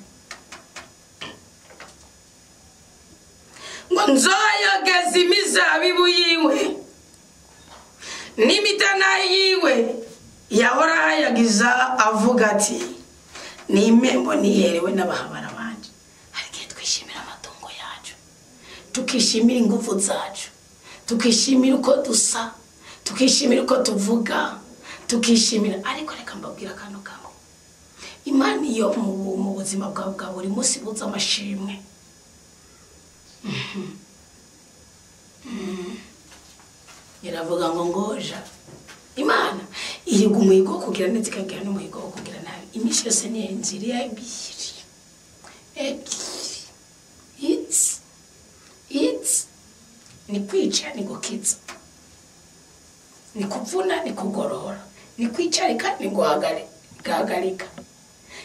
Ngo nzoyogeza imizabibu yiwe n'imitana yiwe yahora ahayagiza avuga ati ni impembo niherewe n'abahabara banje. Hari igihe twishimira amatungo yacu, tukishimira ingufu zacu, tukishimira uko dusa, tukishimira uko tuvuga, tukishimira. Ariko reka mbabwira akantu kamwe. Imana iyo mu buzima bwawe bwa buri munsi buza amashimwe. Iravuga ngo ngoja Imana ihiga umuhigo wo kugira neza ikagira n'umuhigo wo kugira nabi. Iminsi yose ni inzira ebyiri ebyiri, it's ni kwica ni gukiza, ni kuvuna ni kugorora, ni kwicarika ni guhagarika,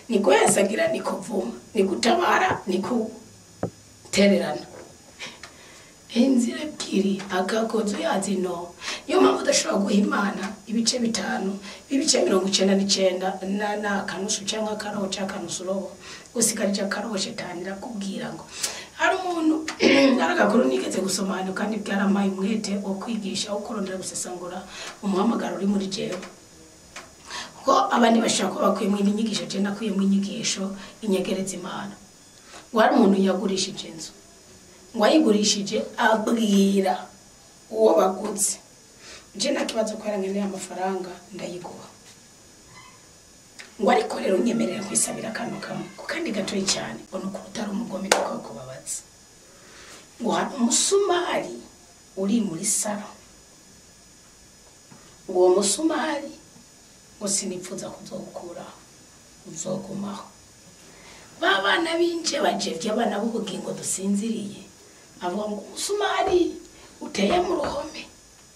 ni guhezagira ni kuvuma, ni gutabara ni kutererana. Inzira ebyiri akakozo yazino. Niyo mpamvu udashobora guha Imana ibice 5, ibice 99 na akanusu cyangwa akaroho cyangwa akanusu robo, usigarije akaroho. Shetani irakubwira ngo hari umuntu aragakuru nigeze gusoma hano kandi byaramaye umwete wo kwigisha, wo kurondera gusesangura umuhamagaro uri muri jewe. Kuko abandi bashaka ko bakuyemo inyigisho, je nakuyemo inyigisho inyegereza Imana. Ngo hari umuntu yagurishije inzu, ngo ayigurishije abwira uwo baguze, je nta kibazo ko yarankeneye amafaranga ndayiguha, ngo ariko rero unyemerera kwisabira akantu kamwe kandi gatoyi cyane, ngo ni ukuri utari umugome niko kubabaza. Ngo hari umusumari uri muri saro, ngo uwo musumari ngo sinipfuza kuzowukuraho, uzogumaho. Ba bana b'inje bajevye, abana b'ubugingo dusinziriye, avuga ngo umusumari uteye mu ruhome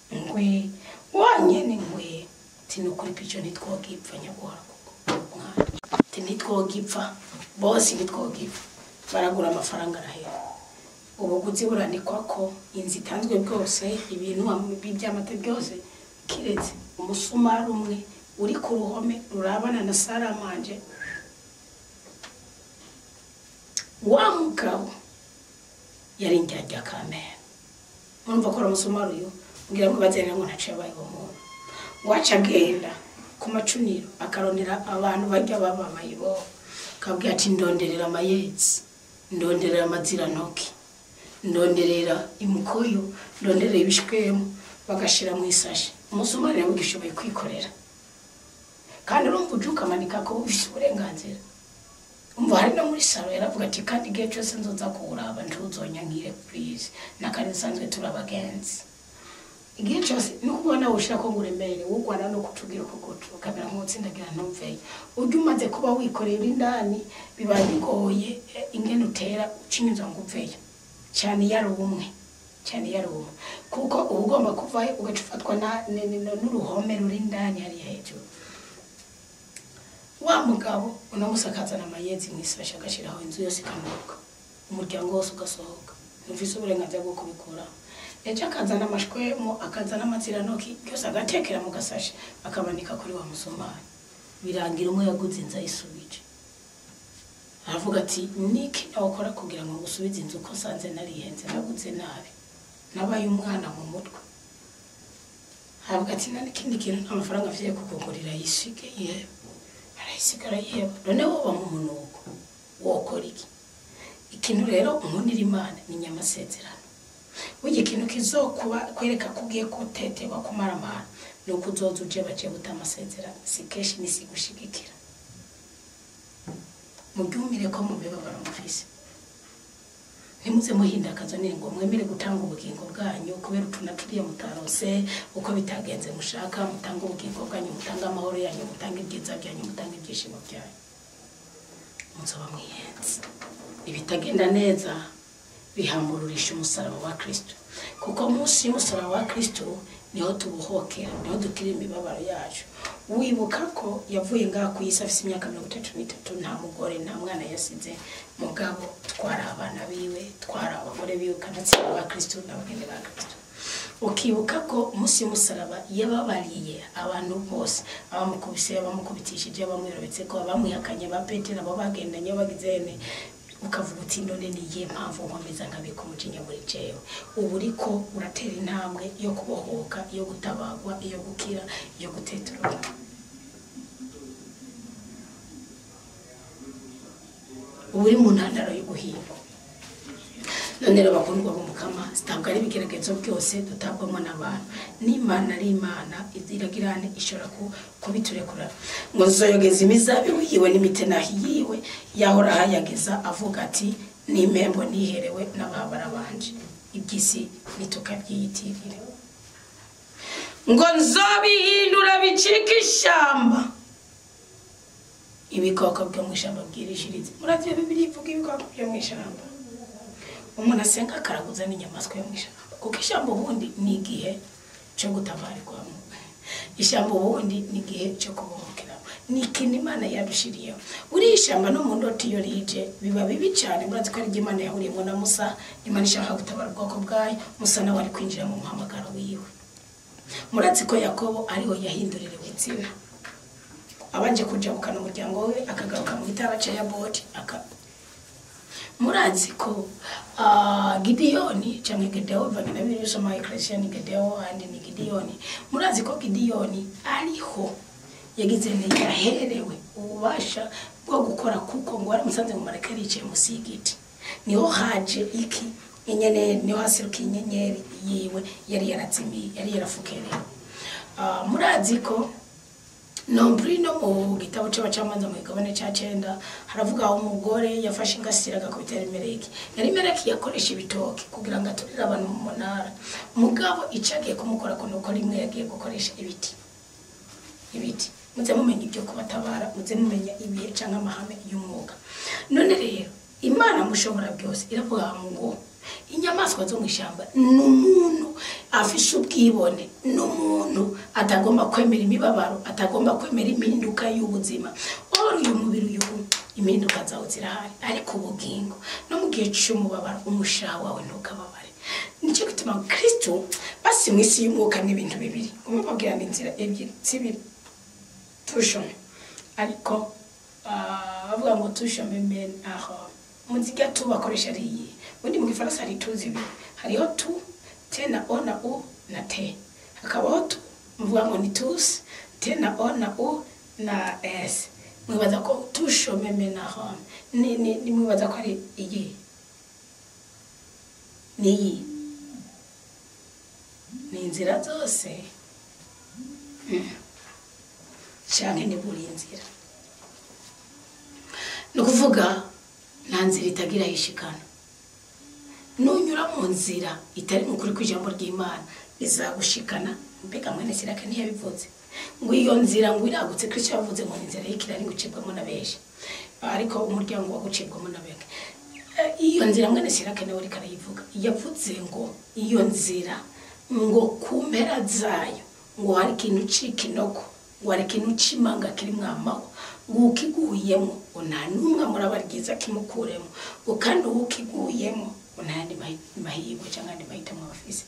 ngwe wanyene ngwe ati nukuri pico ntitwogipfa nyaguhora kuko mwana ati ntitwogipfa bose ntitwogipfa. Baragura amafaranga arahera, ubuguzi burandikwa ko inzu itanzwe bwose, ibintu by'amata byose, kiretse umusumari umwe uri ku ruhome rurabana na saramanje. Wa mugabo yari indyarya kamere. Murumva ko umusumari uyu ngira ngo bazerera ngo ntaco yabaye uwo muntu. Ngo aca agenda ku macuniro akaronera abantu barya baba amayibo, akabwira ati ndonderera amayetsi, ndonderera amazirantoki, ndonderera imukoyo, ndonderera ibishwemo, bagashira mu isashi. Umusumari nawe ugishoboye kwikorera, kandi urumva uje ukamanika ko ufise uburenganzira. Umva hari no muri saro yaravuga ati kandi igihe cyose nzoza kuwuraba ntuzonyankire please, nakare nsanzwe turi abagenzi. Igihe cyose nuko ubona ushaka ko nguremere wugwana no kutugira ko gutu ukamera nk'utsindagira ntumveyo. Ujye umaze kuba wikorera indani biba bigoye ingene utera ucinyuza ngo uveyo, cyane yari umwe, cyane yari umwe, kuko uba ugomba kuvayo ugaca ufatwa n'uruhome ruri indani hariya hejuru. Wa mugabo uno musi akazana amayezi mu isashi agashiraho inzu yose ikanuka, umuryango wose ugasohoka, ntufise uburenganzira bwo kubikora. Ejo akazana amashwemo, akazana amazirantoki byose agatekera mu gasashi akabanika kuri wa musumari. Birangira umwe yaguze inzu ayisubije, aravuga ati niki nawukora kugira ngo ngusubize inzu ko nsanze narihenze, naguze nabi, nabaye umwana mu mutwe. Aravuga ati nta n'ikindi kintu nta mafaranga mfite kukugurira, yisige yewe arayisigara yeba. None woba mu munuko wokora iki? Ikintu rero umunira Imana ni nyamasezerano. Burya ikintu kizokuba kwereka ko ugiye kuteterwa kumaramara ni uko uzoza uje baje guta amasezerano, si kenshi ni sigushigikira. Mubyumire ko mu mibabaro mufise, ntimuze muhindakaza ngo mwemere gutanga ubugingo bwanyu kubera utuna turiya mutarose uko bitagenze mushaka. Mutange ubugingo bwanyu, mutange amahoro yanyu, mutange ibyiza byanyu, mutange ibyishimo byanyu, muzoba mwihenze. Ibitagenda neza bihambururisha umusaraba wa Kristo, kuko munsi y'umusaraba wa Kristo niho tubuhokera, niho dukira imibabaro yacu. Wibuka ko yavuye ngaha ku isi afise imyaka 33, nta mugore nta mwana yasize, mugabo twari abana biwe, twari abagore biwe, kanatsinda ba Kristo n'abageni ba Kristo. Ukibuka ko munsi y'umusaraba yababariye abantu bose, abamukubise, abamukubitishije, abamwirobetse ko, abamwihakanye, ba Petero, abo bagendanye bagizene. Ukavuga uti none ni iyihe mpamvu nkomeza nkabika umujinya muri jewe? Ubu uriko uratera intambwe yo kubohoka, yo gutabagwa, yo gukira, yo guteturuka. Ubu uri mu ntandaro yo guhigwa. None rero bakundwa b'Umukama, sitabwa ari ibigeragezo byose dutabwamo n'abantu. N'Imana ari Imana iragirane, ishobora kubiturekura. Ngo nzoyogeza imizabibu yiwe n'imitenahi yiwe, yahora ahayageza avuga ati n'impembo niherewe n'abahabara banje, iby'isi ntitukabyiyitirire. Ngo nzobihindura bicike ishyamba, ibikoko byo mu ishyamba bwirishirize. Murazi Bibiliya ivuga ibikoko byo mu ishyamba. Umuntu asenga akaraguza n'inyamaswa yo mu ishyamba, kuko ishyamba ubundi ni igihe cyo gutabarirwamo, ishyamba ubundi ni igihe cyo kubohokeramo, ni ikintu Imana yadushiriyeho. Uriya ishyamba no mu ndoto iyo rije biba bibi cyane. Murazi ko ari ryo Imana yahuriyemo na Musa, Imana ishaka gutabara ubwoko bwayo, Musa nawe ari kwinjira mu muhamagaro wiwe. Murazi ko Yakobo ariho yahinduririwe izina, abanje kujabukana umuryango we akagaruka mu gitara cya Yaboti. Murazi ko Gideyoni cyangwa Gedewo, bivanye na Bibiliya usoma Ecclesia ni Gedewo andi ni Gideyoni. Murazi ko Gideyoni ariho yagize yaherewe ububasha bwo gukora, kuko ngo waramusanze mu mareka yicaye munsi y'igiti, niho haje iki inyenyeri, niho hasiruka inyenyeri yiwe yari yarazimiye, yari yarafukereye. Murazi ko Nombri no mu gitabo cy'abacamanza mu kigabane cya 9 haravuga aho umugore yafashe ingasira agakubita Elimeleki. Elimeleki yakoresha ibitoki kugira ngo aturire abantu mu munara, mugabo icagiye kumukora ko nuko rimwe yagiye gukoresha ibiti. Ibiti muze mumenya ibyo kubatabara, muze mumenya ibihe canke amahame y'umwuka. None rero Imana mushobora byose iravuga ngo inyamaswa zo mu ishyamba n'umuntu afishe ubwibone, n'umuntu atagomba kwemera imibabaro, atagomba kwemera impinduka y'ubuzima. Oro uyu mubiri uyu impinduka zawo zirahari, ariko ubugingo no mu gihe cy'umubabaro umushaha wawe ntukababare. Nicyo gituma Kristo basi mu isi y'umwuka n'ibintu bibiri, umubabwira ni inzira ebyiri zibiri tushome, ariko bavuga ngo tushome men aho muziga tu bakoresha ari iyi. Ubundi mu Gifaransa hari tu zibiri, hariho tu te na o na u na te, hakabaho tu muvuga ngo ni tous te na o na u na s. Mwibaza ko tushome men aho ni mwibaza ko ari iyi ni iyi ni inzira zose canke ni buri nzira. Ni ukuvuga nta nzira itagira ishikana. Nunyura mu nzira itari mu kuri kw'ijambo ry'Imana izagushikana. Mbega mwene Sirake ntiyabivuze ngo iyo nzira ngo iragutse? Kristo yavuze ngo ni inzira y'ikirari ngo icibwamo na benshi, ariko umuryango wo gucibwamo na benshi. Iyo nzira mwene Sirake nawe ariko arayivuga, yavuze ngo iyo nzira ngo ku mpera zayo ngo hari ikintu c'ikinogo, ngo hari ikintu c'imanga kirimwo amahwa, ngo ukiguyemo ngo nta n'umwe murabaryiza kimukuremo, ngo kandi uwukiguyemo ngo nta yandi mahirwe cyangwa andi mahitamo bafise.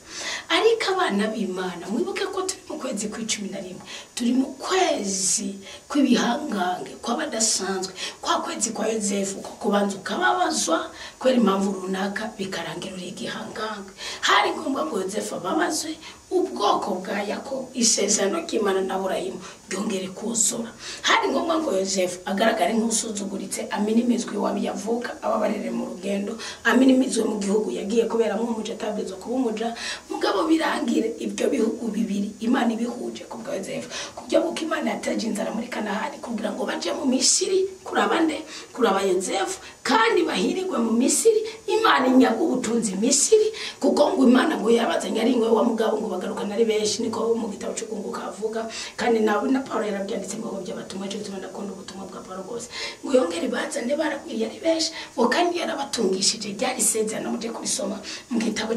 Ariko abana b'Imana mwibuke ko turi mu kwezi kwa 11, turi mu kwezi kw'ibihangange kw'abadasanzwe, kwa kwezi kwa Yozefu ko kubanza ukababazwa kubera impamvu runaka bikarangira uri igihangange. Hari ngombwa ngo Yozefu ababazwe, ubwoko bwa Yakobo isezerano ry'Imana na Aburahimu ryongere kuzura. Hari ngombwa ngo Yozefu agaragare nk'usuzuguritse, aminimizwe iwabo yavuka, ababarire mu rugendo, aminimizwe mu gihugu yagiye kuberamo umuja atabwirizwa kuba umuja, mugabo birangire ibyo bihugu bibiri Imana ibihuje ku bwa Yozefu, kugira ngo Imana Imana yateje inzara muri Kanahani kugira ngo baje mu Misiri kuraba nde, kuraba Yozefu, kandi bahirigwe mu Misiri. Imana inyaga ubutunzi Misiri, kuko ngo Imana ngo yabazanye ari ingwe wa mugabo ngo bagarukana ari benshi, niko mu gitabo cy'ukunguka avuga. Kandi nawe na Paulo yarabyanditse mu by'abatumwa, cyo gituma ndakunda ubutumwa bwa Paulo rwose, ngo yongere bazane baragwiriye ari benshi, ngo kandi yarabatungishije. Ryari isezerano, muje kurisoma mu gitabo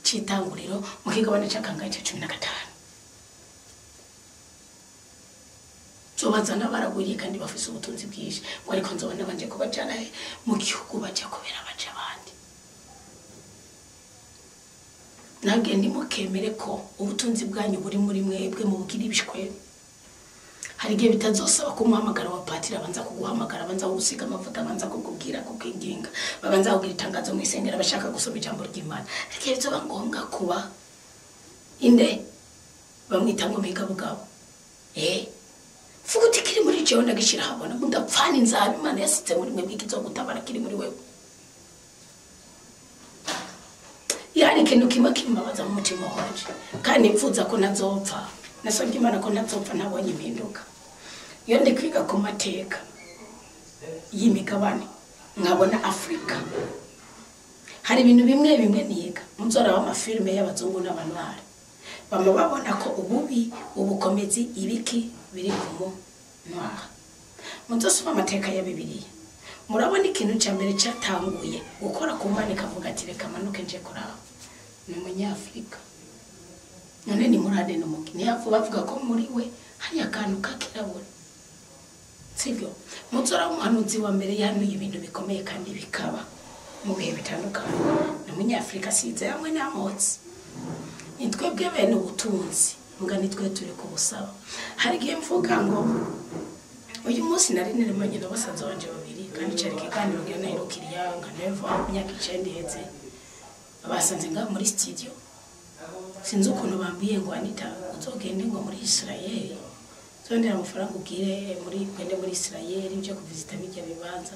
cy'itanguriro mu kigabane cy'akangahe cya 15. Nzobazana baragwiriye kandi bafise ubutunzi bwinshi, ngo ariko nzobona banje kubajana mu gihugu bajya kubera baje abandi. Nabwiye ntimukemere ko ubutunzi bwanyu buri muri mwebwe mubugira ibishwe. Hari igihe bitazosaba ko umuhamagara wa patiri abanza kuguhamagara, abanza kugusiga amavuta, abanza kukubwira, kukwinginga, babanza kugira itangazo mu isengero bashaka gusoma ijambo ry'Imana. Hari igihe bizoba ngombwa kuba inde bamwita ngo migabugabo. Fuguti kiri muri jewe ndagishira habona, mudapfana inzara Imana yasize muri mwebwe ikizogutabara kiri muri wewe. Yari ikintu kimwe kimbabaza mu mutima wanje, kandi nipfuza ko ntazopfa. Nasabye Imana ko ntazopfa ntabonye impinduka. Iyo ndi kwiga ku mateka y'imigabane nkabona Afrika, hari ibintu bimwe bimwe niga. Muzoraba amafilme y'abazungu n'abantwari, bama babona ko ububi, ubukomezi, ibiki biri ku ntwara. Muzosoma amateka ya Bibiliya, murabona ikintu cya mbere cyatanguye gukora ku Mana ikavuga ati reka manuke nje kuraba, ni umunyafrika. None ni murade n'umugi, ntiyavuga bavuga ko muri we hari akantu kakirabura, sibyo? Muzora umuhanuzi wa mbere yahanuye ibintu bikomeye kandi bikaba mu bihe bitandukanye, ni umunyafrika asize hamwe n'amotsi. Ni twebwe bene ubutunzi, mbwa ni twe turi kubusaba. Hari igihe mvuga ngo uyu munsi nari niremanye na basaza banje babiri, kandi cyari ikiganiro ngira naherukiriya nka neva imyaka 9 iheze, basanze ngaho muri studio. Sinzi ukuntu bambwiye ngo Anita uzogende ngo muri Israel, zondera amafaranga ubwire muri gwende muri Israel ibyo kuvisita bijya bibanza.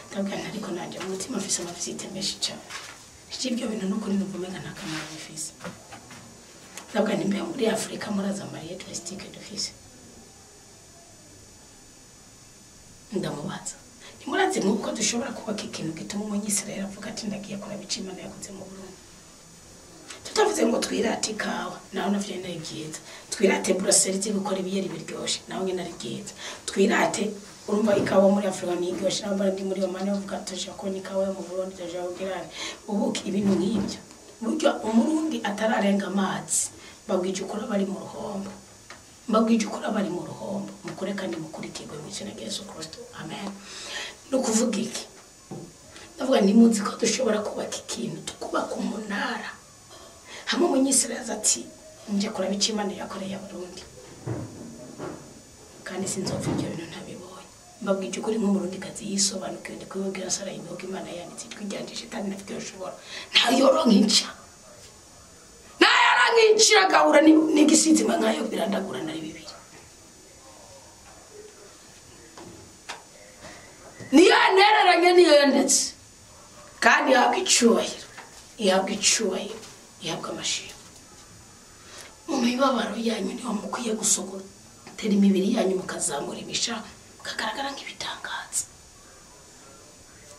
Ndabwira nti ariko nanje mu mutima mfise amavisite menshi cyane, ibyo bintu nuko ni numva nta kamaro bifise. Ndabwira nti mbe muri Afrika muraza mariye touristique dufise. Ndamubaza ntimurazi nk'uko dushobora kubaka ikintu gituma umunyisirayeli avuga ati ndagiye kuraba ico Imana yakoze mu Burundi. Tutavuze ngo twirate ikawa, naho navyo ari byiza. Twirate brasserie zi gukora ibiyeri biryoshe, naho nyene ari byiza. Twirate, urumva ikawa muri Afrika ni iryoshe, naho ndi muri Omani bavuga tushaka kubona ikawa yo mu Burundi, tushaka kugirana ubuki ibintu nk'ibyo. Burya umurundi atararenga amazi, babwije ukuri bari mu ruhombo. Mbabwije ukuri bari mu ruhombo, mukore kandi mukurikirwe mu izina rya Yesu Kristo. Amen. No kuvuga iki? Ndavuga ntimuzi ko dushobora kubaka ikintu, tukubaka umunara. Hamwe umunyisirayeli ati nje kuraba ico Imana yakoreye Abarundi, kandi sinzopfa ibyo bintu ntabibonye. Mbabwije ukuri nk'umurundi kazi yisobanukiwe, ndi kubibwira Sara imihogo Imana yanditse ijwi ryanje shitani nafite yoshobora ntayoronka inca, ntayoronka inca gahura n'igisizima nkayo birandagura nari bibiri. Niyo yantereranye niyo yanditse, kandi ihabwa icubahiro, ihabwa icubahiro, ihabwa amashimwe. Mu mibabaro yanyu niho mukwiye gusogotera imibiri yanyu mukazamura imisha mukagaragara nk'ibitangaza.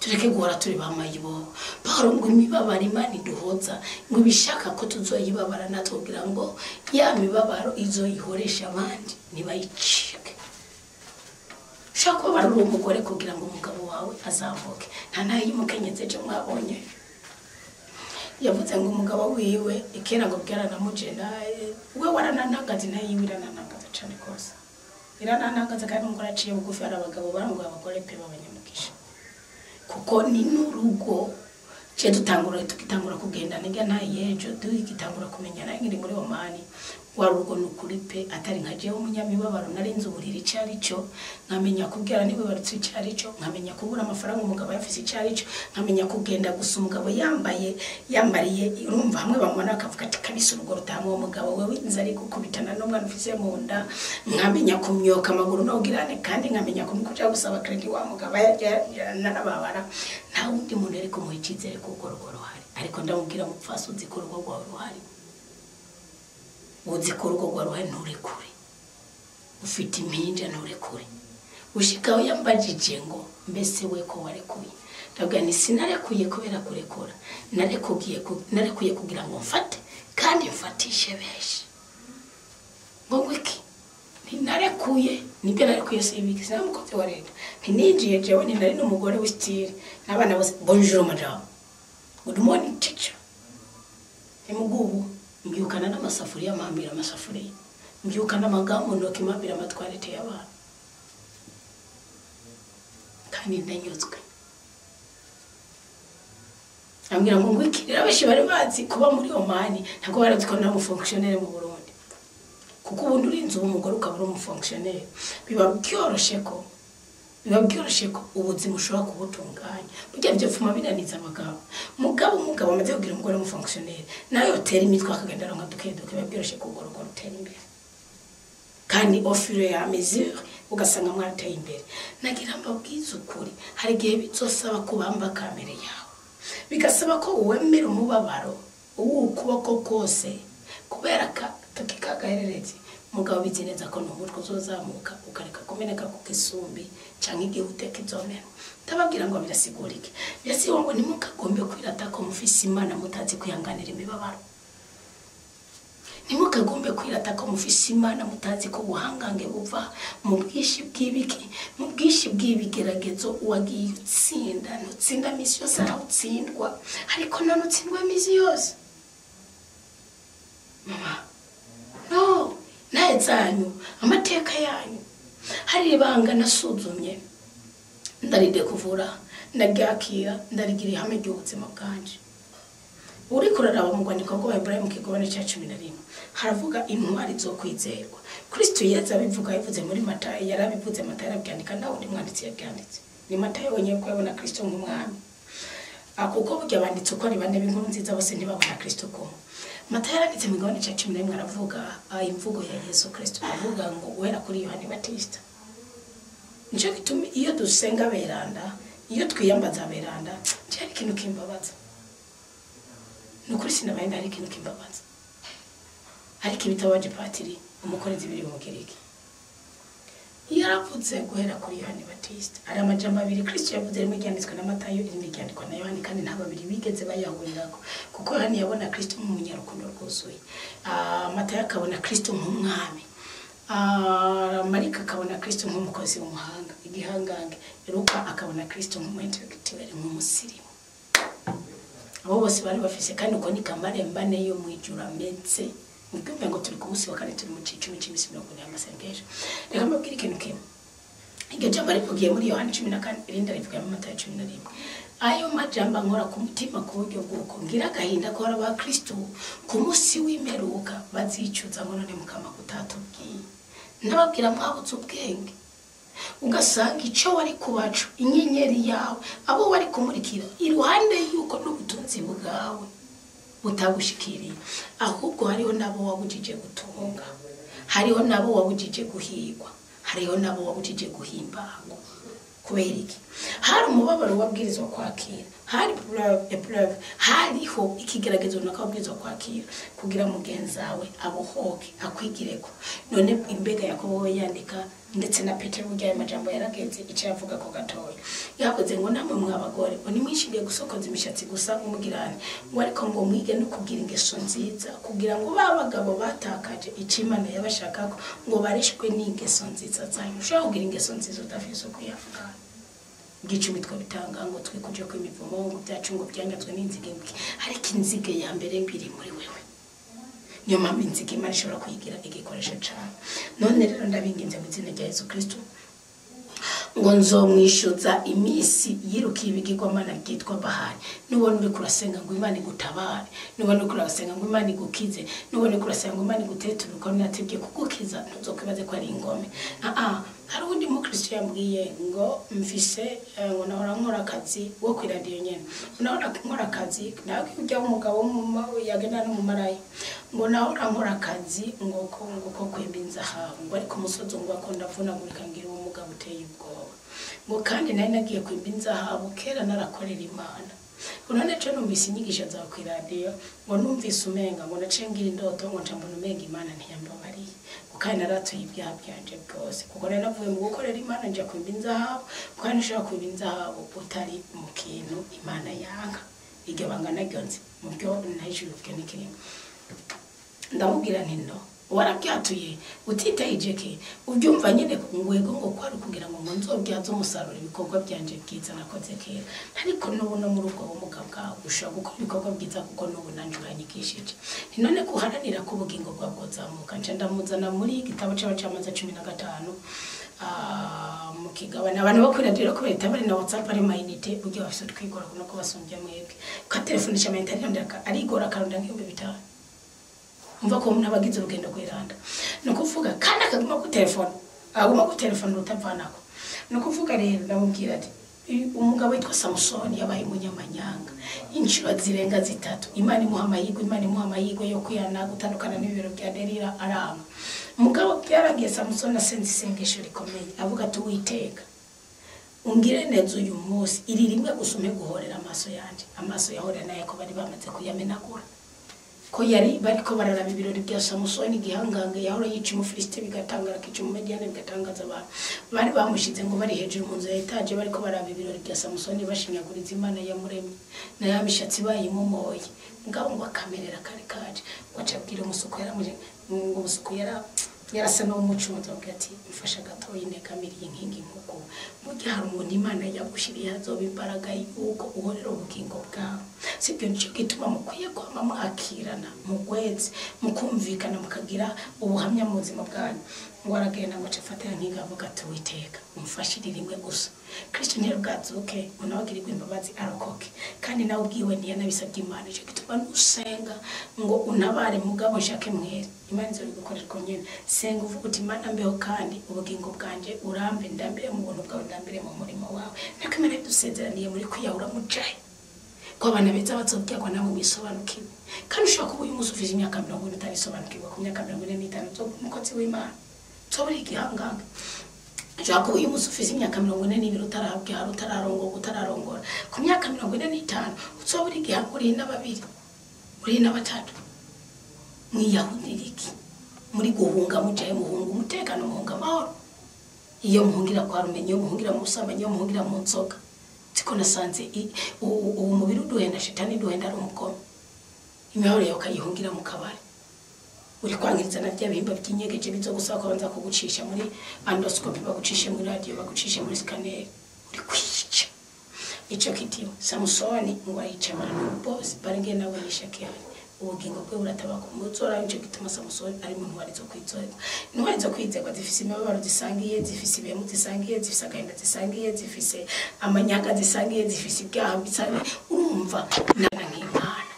Tureke guhora turi ba mayibobo. Pawulo ngo imibabaro Imana iduhoza, ngo ibishaka ko tuzoyibabara natwe kugira ngo ya mibabaro izoyihoresha abandi ntibayicike. Ushaka kubabara uri umugore kugira ngo umugabo wawe azamuke. Nta nayo y'umukenyezi ejo mwabonye yavuze ngo umugabo wiwe ikera ngo byaranamujena, we waranantangaza, nayo yiwe iranantangaza cyane rwose. Iranantangaza kandi umugore aciye bugufi. Hari abagabo barangoye abagore pe b'abanyamugisha, kuko ni n'urugo cye dutangura tukitangura kugendana njya nta yejo tugitangura kumenyana nkiri muri Omani, wa rugo nukuri pe atari nka jewe umunyamibabaro nari nzi uburiri icyo ari cyo, nkamenya kubwira niwibarutse icyo ari cyo, nkamenya kubura amafaranga umugabo yafise icyo ari cyo, nkamenya kugenda gusa umugabo yambaye yambariye, urumva hamwe bamubona bakavuga ati kabisa urugo rutamu uwo mugabo wewe inzara igukubitana n'umwana ufise mu nda, nkamenya kumyoka amaguru no ugirane, kandi nkamenya kumukuja gusaba credit wa mugabo narababara. Nta wundi muntu ariko muha icyizere kuko urugo ruhari, ariko ndamubwira mupfasi uzi ko urugo rwawe ruhari, uzi ko urugo rwawe ruhari nturekure. Ufite impinja nturekure. Ushikaho yambajije ngo mbese we ko warekuye? Ndavuga nti sinarekuye kubera kurekura, narekuye kugira ngo mfate kandi mfatishe benshi. Ngo ngwiki ntinarekuye, nibyo narekuye si ibiki, sinamukozi wa leta, ntininjiye jewe, ntinari n'umugore w'isitiri n'abana bose bonjour madame, good morning teacher. Emugubu mbyukana n'amasafuriya mpambira amasafuriya, mbyukana amagambo ntoki mpambira amatwarete y'abantu, kandi ndanyuzwe. Ambwira ngo ngwiki. Rero benshi bari bazi kuba muri Omani ntabwo barazi ko nari umufonctionnaire mu Burundi, kuko ubundi urinze uba umugore ukaba uri umufonctionnaire biba byoroshe ko ubuzima ushobora kubutunganya. Burya byo pfuma binaniza abagabo. Mugabo umugabo amaze kugira umugore w'umufonctionnaire nawe yotera imitwe akagenda aronka duke duke, biba byoroshe kugorogora utera imbere, kandi au fur et à mesure ugasanga mwarateye imbere. Nagira mbabwize ukuri, hari igihe bizosaba kubamba kamere yawe, bigasaba ko wemera umubabaro uw'ukuboko kose, kubera kagahereretse. Mugabo bizi neza ko n'umutwe uzozamuka ukareka kumeneka ku kisumbi canke igihe uteka izomena. Ndababwira ngo birasigura iki? Birasigura ngo ntimukagombe kwirata ko mufise Imana mutazi kwihanganira imibabaro. Ntimukagombe kwirata ko mufise Imana mutazi ko ubuhangange buva mu bwinshi bw'ibiki, mu bwinshi bw'ibigeragezo wagiye utsinda. Ntutsinda misi yose, aho utsindwa, ariko none utsindwa misi yose. Mama, no, naye zanyu, amateka yanyu. Hari ibanga nasuzumye, ndaridekuvura, ndaryakira, ndarigira ihame ry'ubuzima bwanje. Uriko uraraba mu rwandiko rw'Abaheburayo mu kigabane cya 11 haravuga intwari zo kwizerwa. Kristo Yesu abivuga, yabivuze muri Matayo, yarabivuze Matayo arabyandika, nawe undi mwanditsi yabyanditse. Ni Matayo wenyine ko yabona Kristo nk'umwami. Kuko burya banditse uko ari bane b'inkuru nziza bose ntibabona Kristo ko. Matayo yaranditse mu kigabane cya 11 aravuga imvugo ya Yesu Kristo, avuga ngo guhera kuri Yohani Batista. Nico gituma iyo dusenga beranda, iyo twiyambaza beranda, cyari ikintu kimbabaza. Nukuri sinabaye hari ikintu kimbabaza. Ariko ibitabaje patiri umukorezi biri mu Giriki. Yaravuze guhera kuri Yohani Batista. Ari amajambo abiri Kristo yavuze, rimwe ryanditswe na Matayo, irindi ryandikwa na Yohani, kandi nta babiri bigeze bayahurirako. Kuko Yohani yabona Kristo nk'umunyarukundo rwuzuye, Matayo akabona Kristo nk'umwami, Marika akabona Kristo nk'umukozi w'umuhanga igihangange, Luka akabona Kristo nk'umuintellectuel, nk'umusirimu. Abo bose bari bafise kandi uko ni kamarembane yo mwijuru ametse. Mubwumve ngo turi ku munsi wa kane, turi mu cicumi c'imisi 40 y'amasengesho. Reka mbabwire ikintu kimwe. Iryo jambo rivugiye muri Yohani 14, irindi rivuga muri Matayo 11. Ayo majambo nkora ku mutima ku buryo bw'uko ngira agahinda ko hari abakristo ku munsi w'imperuka bazicuza ngo none mukama kutatubwiye. Ndababwira mwabuze ubwenge. Ugasanga icyo wari kubacu, inyenyeri yawe, abo wari kumurikira iruhande yuko n'ubutunzi bwawe butagushikiriye, ahubwo hariho nabo wabujije gutunga, hariho nabo wabujije guhigwa, hariho nabo wabujije guhimbagwa. Kubera iki? Hari umubabaro wabwirizwa kwakira, hari épreuve, hariho ikigeragezo runaka wabwirizwa kwakira kugira mugenzi wawe abohoke akwigireko. None imbega Yakobo we yandika, ndetse na Petero burya ayo majambo yaragenze icyo yavuga ko gatoya. Yavuze ngo namwe mw'abagore ngo nimwishingiye gusokoza imishatsi gusa nk'umugirane, ngo ariko ngo mwige no kugira ingeso nziza, kugira ngo ba bagabo batakaje icyo Imana yabashakako ngo bareshwe n'ingeso nziza zanyu. Ushobora kugira ingeso nziza udafise ukwihangana. Igicumi twabitanga ngo twikuje ko imivumo ngo byacu ngo byanyazwe n'inzige mbi, ariko inzige ya mbere mbiri muri wewe. Niyo mpamvu inzige Imana ishobora kuyigira igikoresho cyane. None rero ndabinginze mu izina rya Yesu Kristo ngo nzomwishyuza iminsi yirukiye ibigirwamana byitwa Bahari. Nubona uri kurasenga ngo Imana igutabare, nubona uri kurasenga ngo Imana igukize, nubona uri kurasenga ngo Imana iguteture uko natibye kugukiza, ntuzokwibaze ko ari ingome. Hari undi mukristo yambwiye ngo mfise ngo nahora nkora akazi wo ku iradiyo nyene, nahora nkora akazi nawe ujya umugabo yagenda n'umumaraya, ngo nahora nkora akazi ngo ko kwimba inzahabu, ngo ariko umusozi ngo akunda avunagurika ngira uwo mugabo uteye ubwoba, ngo kandi nari nagiye kwimba inzahabu kera narakorera Imana. None cyo numvise inyigisho zawe ku iradiyo, ngo numvise umenga ngo naciye ngira indoto, ngo nca mbona umenga Imana ntiyambabariye, ngo kandi naratuye ibyaha byanje bwose, kuko nari navuye mu gukorera Imana nja kwimba inzahabu, kandi ushobora kwimba inzahabu utari mu kintu Imana yanga. Iryo banga naryo nzi mu byo nahishurwe n'ikirimo. Ndamubwira nti no warabyatuye utiteye ijeke ubyumva nyine ngwego ngo kwari kugira ngo nzobyaze umusaruro ibikorwa byanje byiza nakoze kera, ariko n'ubu no muri ubwo bumuga bwawe ushobora gukora ibikorwa byiza kuko n'ubu nanje uranyigishije. Nti none kuharanira ko ubugingo bwawe bwozamuka, nca ndamuzana muri igitabo c'abacamanza 15 mu kigabane. Abantu bo kuri radio kubera itabari na WhatsApp ari mayinite burya bafise utwigora kuno ko basumbya mwebwe ka telefone cha mayinite arigora akarunda nk'ibihumbi 5. Umva ko umuntu abagize urugendo kwiranda no kuvuga kandi akaguma ku telefone, aguma ku telefone rutavanako. No kuvuga rero ndamubwira ati umugabo witwa Samusoni yabaye umunyamanyanga inshuro zirenga 3, Imana imuha amahirwe, Imana imuha amahirwe yo kwihana gutandukana n'ibibero bya Delila aranga. Mugabo byaragiye Samusoni asenze isengesho rikomeye avuga ati Uwiteka ungire neza uyu munsi, iri rimwe gusa umpe guhorera amaso yanje. Amaso yahorera naye ko bari bamaze kuyamenagura, ko yari bariko bararaba ibirori bya Samusoni igihangange yahora yica umufilisiti bigatangara, akica umumediyani bigatangaza abantu. Bari bamushize ngo bari hejuru mu nzu ya etaje bariko baraba ibirori bya Samusoni bashinyaguriza Imana yamuremye na ya mishatsi bayimumoye. Mugabo ngo akamerera kari kaje ngo acabwira umusuku yaramuje ngo umusuku yarasa n'umucunzi avuga ati mfasha gatoyi negamiriye inkingi nkuko burya hari umuntu Imana yagushiriye azoba imbaraga yuko uhorera ubugingo bwawe. Sibyo nicyo gituma mukwiye kwama mwakirana mugweze mukumvikana mukagira ubuhamya mu buzima bwanyu. Ngo aragenda ngo acafata nkingi avuga ati Uwiteka umfashire rimwe gusa, Kristo ntiyabwazuke ngo nawe agirirwe imbabazi arokoke, kandi nawe ubwiwe ntiyanabisabye Imana. Nicyo gituma nusenga ngo untabare mugabo nshake mwere, Imana izobigukorera nyene. Senga uvuga uti Imana mbeho kandi ubugingo bwanje urambe, ndambire mu buntu bwawe, ndambire mu murimo wawe. Nako Imana idusezeraniye muri kwiyahura mujahe ko abana beza bazobyagwa namwe mwisobanukiwe. Kandi ushobora kuba uyu munsi ufise imyaka 40 utarisobanukirwa, ku myaka 45 uzoba umukozi w'Imana, uzoba uri igihangange. Ushobora kuba uyu munsi ufise imyaka 42 utarabyara, utararongora, utararongora, ku myaka 45 uzoba uri igihangange, uri na 2 uri na 3. Mwiyahurira iki? Muri guhunga mujahe, muhunga umutekano, muhunga amahoro. Iyo muhungira kwa rumenyi, iyo muhungira mu busambanyi, iyo muhungira mu nzoga. Siko nasanze uwo mubiri uduhenda, shetani duhenda ari umugome. Imihoro yawe ukayihungira mu kabari, uri kwangiriza na bya bihimba by'inyegeje bizogusaba ko banza kugucisha muri endoscopy, bagucishe muri radio, bagucishe muri scanner, uri kwica. Ico kitiyo Samusoni ngo ayice abantu bose barenge nawe yishakiranye ubugingo bwe buratabaka umuzora. Nico gituma Samusoni ari umuntu warizo kwizerwa. Intwari zo kwizerwa zifise imibabaro zisangiye, zifise ibihemu zisangiye, zifise agahinda zisangiye, zifise amanyaga zisangiye, zifise ibyaha bisangiye. Urumva nana nk'Imana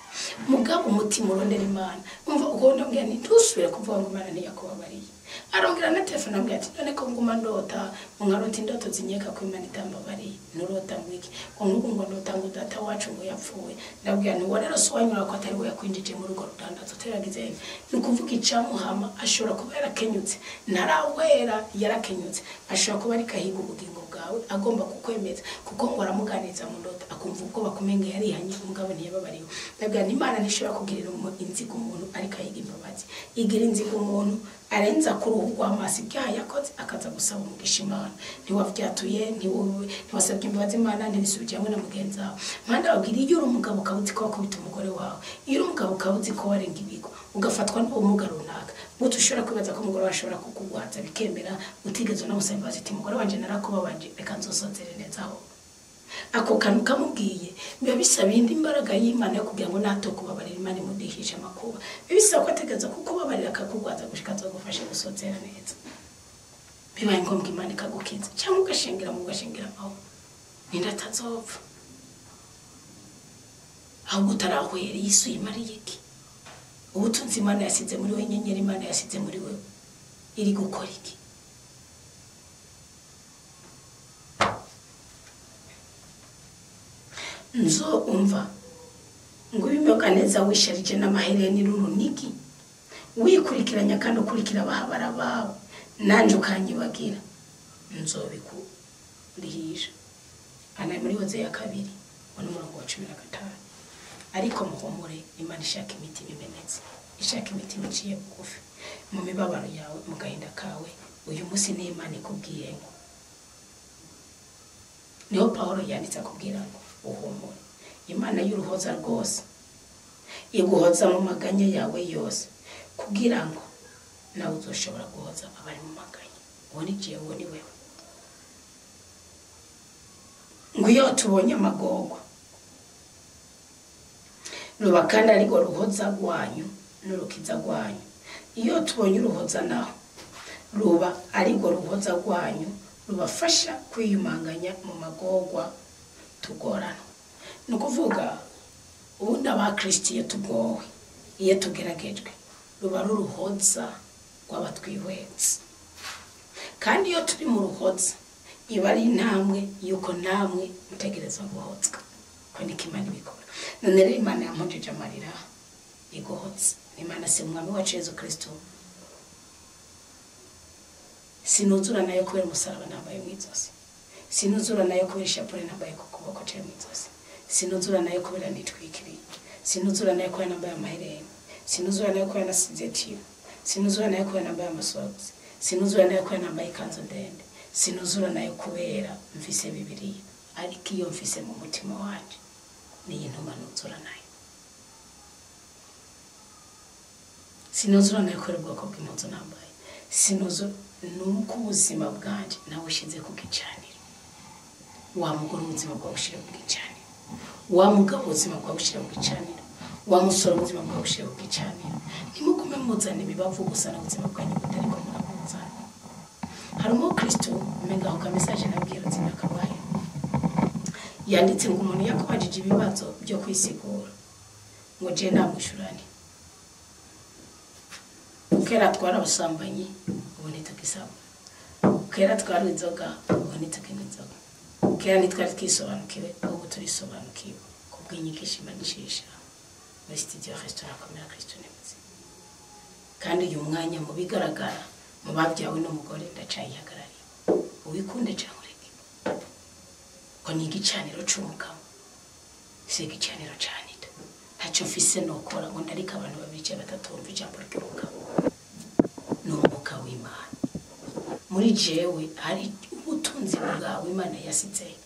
mugabo umutima urondera Imana. Umva ukabona mbwira nti ntusubire kuvuga ngo Imana ntiyakubabariye. Arongera na telefone ambwira ati none ko nguma ndota, nkarota indoto zinyeka ko Imana itambabariye. Nurota ngwiki ngo nkubu ngo ndota ngo data wacu ngo yapfuye. Ndabwira nti uwo rero si wanyura ko atari we yakwinjije muri urwo rudandazo uteragize. Ni ukuvuga icamuhama ashobora kuba yarakenyutse, ntarawera yarakenyutse, ashobora kuba ariko ahiga ubugingo bwawe, agomba kukwemeza kuko ngo aramuganiriza mu ndoto akumva ubwoba kumenga yarihanye umugabo ntiyababariwe. Ndabwira nti Imana ntishobora kugirira inzigo umuntu ariko ahiga imbabazi, igira inzigo umuntu arenza ku ruhu rw'amaso ibyaha yakoze akaza gusaba umugisha Imana. Ntiwavyatuye, ntiwasabye imbabazi Imana, ntibisubije hamwe na mugenzi wawe. Mpande ababwira iyo uri umugabo ukaba uzi ko wakubita umugore wawe, iyo uri umugabo ukaba uzi ko warenga ibigo ugafatwa n'ubumuga runaka, gute ushobora kwibaza ko umugore wawe ashobora kukugwaza bikemera utigeze unamusaba imbabazi uti mugore wanje narakubabaje reka nzosonzere neza aho. Ako kantu kamubwiye biba bisaba indi mbaraga y'Imana yo kugira ngo nato kubabarira Imana imudihisha amakuba. Biba bisaba ko ategereza kukubabarira akakugwaza gushika azogufashe gusozera neza. Bibaye ngombwa Imana ikagukiza cyangwa ugashingira mu gashingira amahoro, ninde atazopfa? Ahubwo utarahwera Yesu yimariye iki? Ubutunzi Imana yasize muri we, inyenyeri Imana yasize muri we iri gukora iki? Nzo umva ngo ibimyoka neza wisharije n'amahereni n'urunigi, wikurikiranya kandi ukurikira abahabara bawe, nanje ukanyibagira nzobikurihisha. Ana muri Hozeya 2 Uno murongo wa 15. Ariko muhumure, Imana ishaka imitima imenetse, ishaka imitima iciye bugufi. Mu mibabaro yawe, mu gahinda kawe, uyu munsi ni Imana ikubwiye ngo, niho Pawulo yanditse akubwira ngo uhumure. Imana y'uruhoza rwose iguhoza mu maganya yawe yose, kugira ngo nawe uzoshobora guhoza abari mu maganya. Uwo ni jewe, uwo ni wewe. Ngo iyo tubonye amagorwa, ruba kandi ariko ruhoza rwanyu n'urukiza rwanyu. Iyo tubonye uruhoza naho, ruba ariko ruhoza rwanyu rubafasha kwiyumanganya mu magorwa tugorana. Ni ukuvuga ubundi abakristo iyo tugowe, iyo tugeragejwe, ruba ruruhoza rw'abatwihwetse. Kandi iyo turi mu ruhoza, iba ari intambwe yuko namwe mutegerezwa guhotswa. Ko niko Imana ibikora. None rero Imana yampojeje amarira iguhotse. Imana si umwami wacu Yezu Kristo. Sinuzura nayo kubera umusaraba nambaye mu izosi. Sinuzura nayo kubera ishapure nambaye ku kuboko cyangwa mu izosi. Sinuzura nayo kubera nitwikiriye. Sinuzura nayo kubera nambaye amaherena. Sinuzura nayo kubera nasize tiro. Sinuzura nayo kubera nambaye amasogisi. Sinuzura nayo kubera nambaye ikanzu ndende. Sinuzura nayo kubera mfise Bibiliya. Ariko iyo mfise mu mutima wanje, niyi ntuma nuzura nayo. Sinuzura nayo kubera ubwoko bw'impuzu nambaye. Sinuzura nuko ubuzima bwanje nawushize ku gicaniro. Wa mugore ubuzima bwawe ushira ku gicaniro. Wa mugabo ubuzima bwawe ushira ku gicaniro. Wa musore ubuzima bwawe ushira ku gicaniro. Ntimugume muzana imibavu gusa n'ubuzima bwanyu butariko murabuzana. Hari umukristo umenga aho ka message nabwira nzi nakabaye. Yanditse ngo umuntu yakubajije ibibazo byo kwisigura, ngo je namwishurane. Kera twara abasambanyi, ubu ntitugisaba. Kera twara inzoga, ubu ntitukinywa inzoga. Kera ntitwari twisobanukiwe, ubu turisobanukiwe kubw'inyigisho Imana ishisha muri studio restaurant Komera Kristo ni muzima. Kandi uyu mwanya mu bigaragara mu babyawe n'umugore ndacayihagarariye. Uwikunde cyangwa ureke, ko ni igicaniro c'umugabo, si igicaniro ca Anita. Ntacyo mfise nokora ngo ndarike abantu babiri canke batatu bumva ijambo ry'umugabo. Ni umwuka w'Imana. Muri jewe hari ubutunzi bwawe Imana yasizeyo.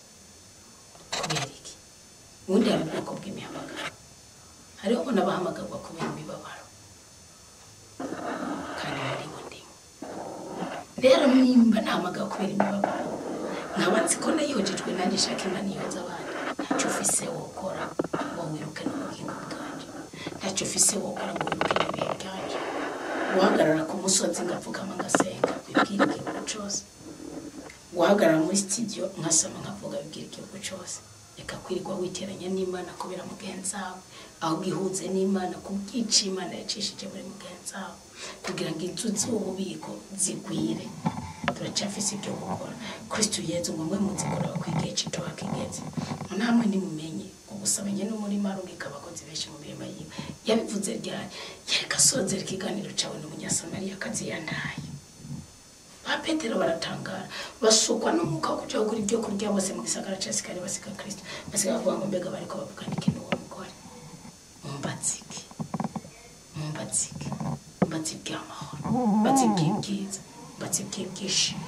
Kubera iki? Ubundi hari ubwoko bw'imihamagaro. Hariho ngo n'abahamagarwa kubera imibabaro, kandi hariho ndimo. Rero nimba nahamagawe kubera imibabaro, nkaba nzi ko nayihojejwe nanjye nshaka Imana iyoza abandi, ntacyo ufise wokora ngo wiruke n'ubugingo bwanje. Ntacyo ufise wokora ngo wiruke n'ibihe byanje. Guhagarara ku musozi ngapfukama ngasenga bibwira igihugu cose. Guhagarara muri studio nkasoma nkavuga bibwira igihugu cose. Reka kwirirwa witeranya n'Imana kubera mugenzi wawe, ahubwo ihuze n'Imana kubwica Imana yacishije muri mugenzi wawe, kugira ngo inzu z'ububiko zigwire. Turacyafise ibyo gukora. Kristo Yezu ngo mwe muzikora bakwigiye cito hakigeze. Namwe nimumenye ngo gusabanye n'umurima arungika abakozi benshi mu mirima yiwe. Yabivuze ryari? Yereka sozera ikiganiro cawe n'umunyasamariya kazi yandaye. Ba Petero baratangara, basukwa n'umwuka wo kuja kugura ibyo kurya bose mu gisagara ca Sikari basiga Kristo. Basiga bavuga ngo mbega bariko bavugana iki n'uwo mugore. Mumbatsiki. Mumbatsiki. Mbatsiki amahoro. Mbatsiki ibyiza. Mbatsiki ibyishimo.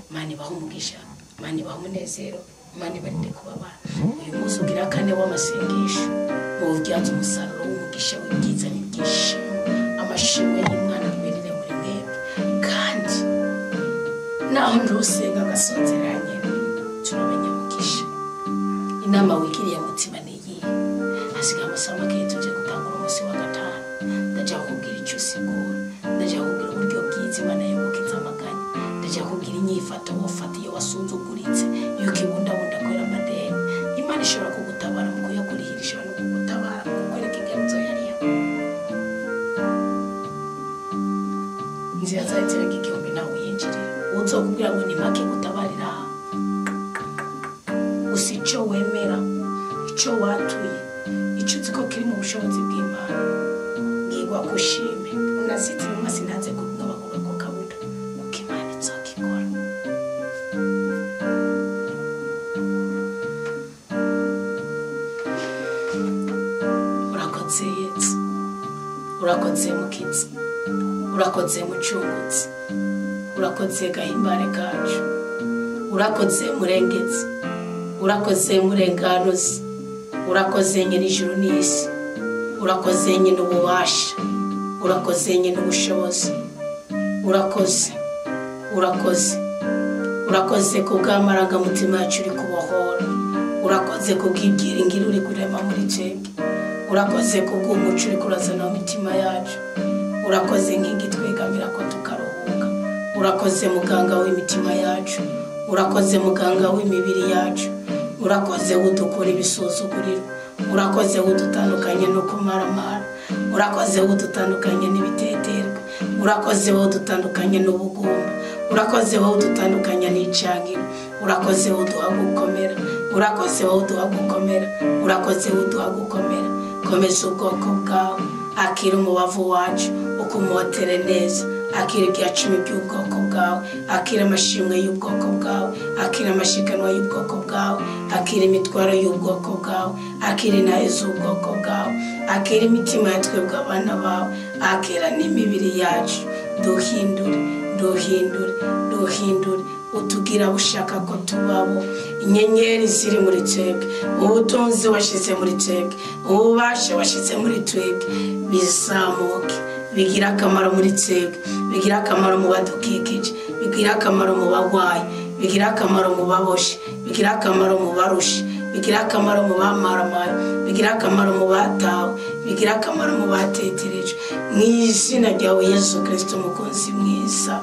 Imana ibahe umugisha, Imana ibahe umunezero, Imana ibarinde kubabara. Uyu munsi ugira kane w'amasengesho, muwubyaze umusaruro w'umugisha w'ibyiza n'ibyishimo. Amashimwe y'Imana agwirire muri mwebwe. Kandi naho ndosenga agasonzeranye, turabanyamugisha. Inama wigiriye mutima ni iyihe? Hasigaye amasaha make tuje gutangura umunsi wa gatanu. Ndaja kukubwira icyo usigura, ndaja kukubwira uburyo bwiza Imana yogukiza amaganya, ndaja kukubwira inyifato wofata iyo wasunzuguritse, iyo ukibundabunda kubera amadeni. Imana ishobora kugutabara mu kuyakurihira, ishobora no kugutabara mu kukwereka ingenzo yariyo. Inzira zawe ziraga igihumbi nawe uyinjirira. Uzokubwira ngo ni make gutabarira aha. Gusa icyo wemera, icyo watuye, icyo uzi ko kiri mu bushobozi bw'Imana, ngigwa kushime. Unazitira umwasi ntaze kuvuga ko kabuda, kuko Imana izokikora. Urakoze Mukiza, urakoze Mucunguzi, urakoze Gahimbare kacu, urakoze Murengezi, urakoze Murenganuzi, urakoze nyine ijuru n'isi, urakoze nyine ububasha, urakoze nyine ubushobozi, urakoze, urakoze, urakoze ku bw'amarangamutima yacu uri kubohora, urakoze ku bw'ibyiringiro uri kurema muri twebwe, urakoze ku bw'umuco uri kurazana mu mitima yacu, urakoze nkingi twegamira ko tukaruhuka, urakoze muganga w'imitima yacu, urakoze muganga w'imibiri yacu, urakoze udukura ibisuzuguriro, urakoze udutandukanye no kumaramara, urakoze udutandukanye n'ibiteterwa, urakoze udutandukanye n'ubugumba, urakoze udutandukanye n'icangiro, urakoze uduha gukomera, urakoze uduha gukomera, urakoze uduha gukomera. Komeza ubwoko bwawe, akira umubavu wacu ukumuhotere neza, akira ibyacumi by'ubwoko bwawe, akira amashimwe y'ubwoko bwawe, akira amashikanwa y'ubwoko bwawe, akira imitwaro y'ubwoko bwawe, akira intahe z'ubwoko bwawe, akira imitima ya twebwe abana bawe, akira n'imibiri yacu. Duhindure, duhindure, duhindure, utugira bushaka ko tubabo. Inyenyeri ziri muri twebwe, ubutunzi washize muri twebwe, ububasha washize muri twebwe, bizamuke, bigira akamaro muri twebwe, bigira akamaro mu badukikije, bigira akamaro mu bagwayi, bigira akamaro mu baboshe, bigira akamaro mu barushe, bigira akamaro mu bamaramaye, bigira akamaro mu batawe, bigira akamaro mu batetereje. Mu izina ryawe Yesu Kristo mukunzi mwiza,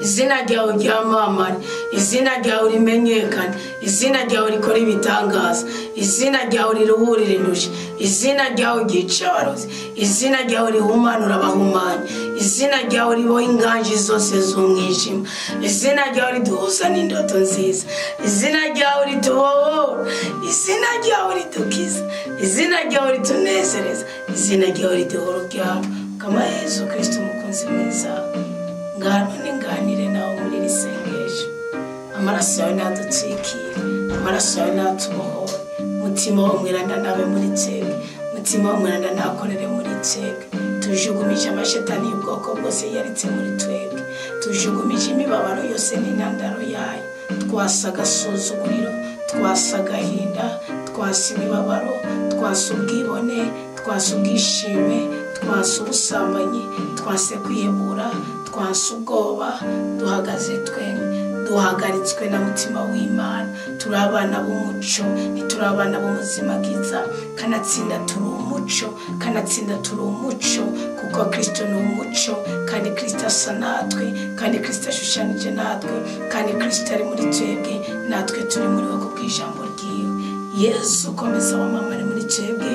izina ryawe ryamamare, izina ryawe rimenyekane, izina ryawe rikora ibitangaza, izina ryawe riruhurira indushyi, izina ryawe ryica abarozi, izina ryawe rihumanura abahumanye, izina ryawe riboha inganji zose z'umwijima, izina ryawe riduhuza n'indoto nziza, izina ryawe ritubohora, izina ryawe ridukiza, izina ryawe ritunezereza, izina ryawe riduha urubyaro. Kama Yesu Kristo mukunzi mwiza, ngano ninganire nawe muri iri sengesho. Amaraso yawe nadutwikire, amaraso yawe natubohore. Mutima w'umwiranda nabe muri twebwe, mutima w'umwiranda nakorere muri twebwe. Tujugumije amashetani y'ubwoko bwose yaritse muri twebwe, tujugumije imibabaro yose n'intandaro yayo. Twasa agasuzuguriro, twasa agahinda, twasa imibabaro, twasa ubwibone, twasa ubwishime, twasa ubusambanyi, twase kwihebura, twasa ubwoba. Duhagaze twemye, duhagaritswe na mutima w'Imana. Turi abana b'umuco, ntituri abana b'umuzimagiza. Kanatsinda turi umuco, kanatsinda turi umuco, kuko Kristo ni umuco, kandi Kristo asa natwe, kandi Kristo ashushanije natwe, kandi Kristo ari muri twebwe, natwe turi muri we kubw'ijambo ryiwe. Yesu komeza wamamare muri twebwe.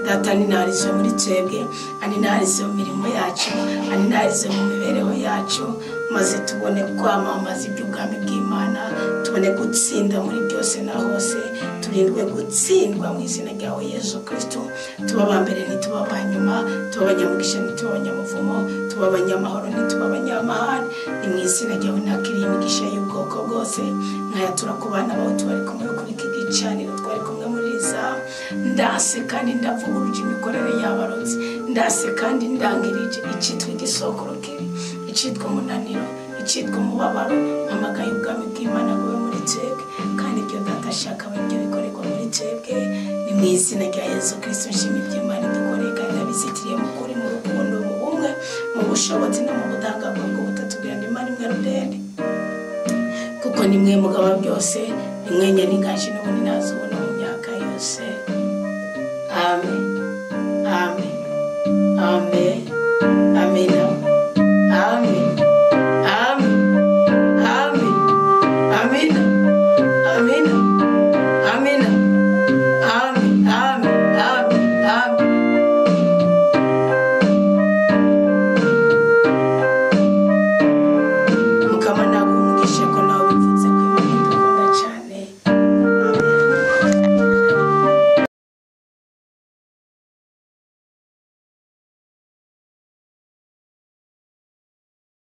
Data ninarize muri twebwe, aninarize mu mirimo yacu, aninarize mu mibereho yacu, maze tubone kwamamaza iby'ubwami bw'Imana, tubone gutsinda muri byose na hose, turindwe gutsindwa mu izina ryawe Yesu Kristo. Tuba abambere ntituba abanyuma, tuba abanyamugisha ntituba abanyamuvumo, tuba abanyamahoro ntituba abanyamahane. Ni mu izina ryawe nakiriye imigisha y'ubwoko bwose, nkayatura ku bana bawe tubari kumwe kuri iki gicaniro, twari kumwe muri izamu. Ndase kandi ndavuguruje imikorere y'abarotsi, ndase kandi ndangirije icyitwa igisokoro kibi, icyitwa umunaniro, icyitwa umubabaro. Mpamagaye ubwami bw'Imana bube muri twebwe, kandi ibyo Data ashaka ibyo bikorerwa muri twebwe. Ni mu izina rya Yesu Kristo nshima iby'Imana idukoreye, kandi ndabizitiriye mu kuri, mu rukundo, mu bumwe, mu bushobozi no mu budahangarwa bw'ubutatu bwa Imana imwe rudende. Kuko ni mwe mugaba byose, ni mwe nyaningaje n'ubundi nazubona mu myaka yose. Amen, amen, amen, amen.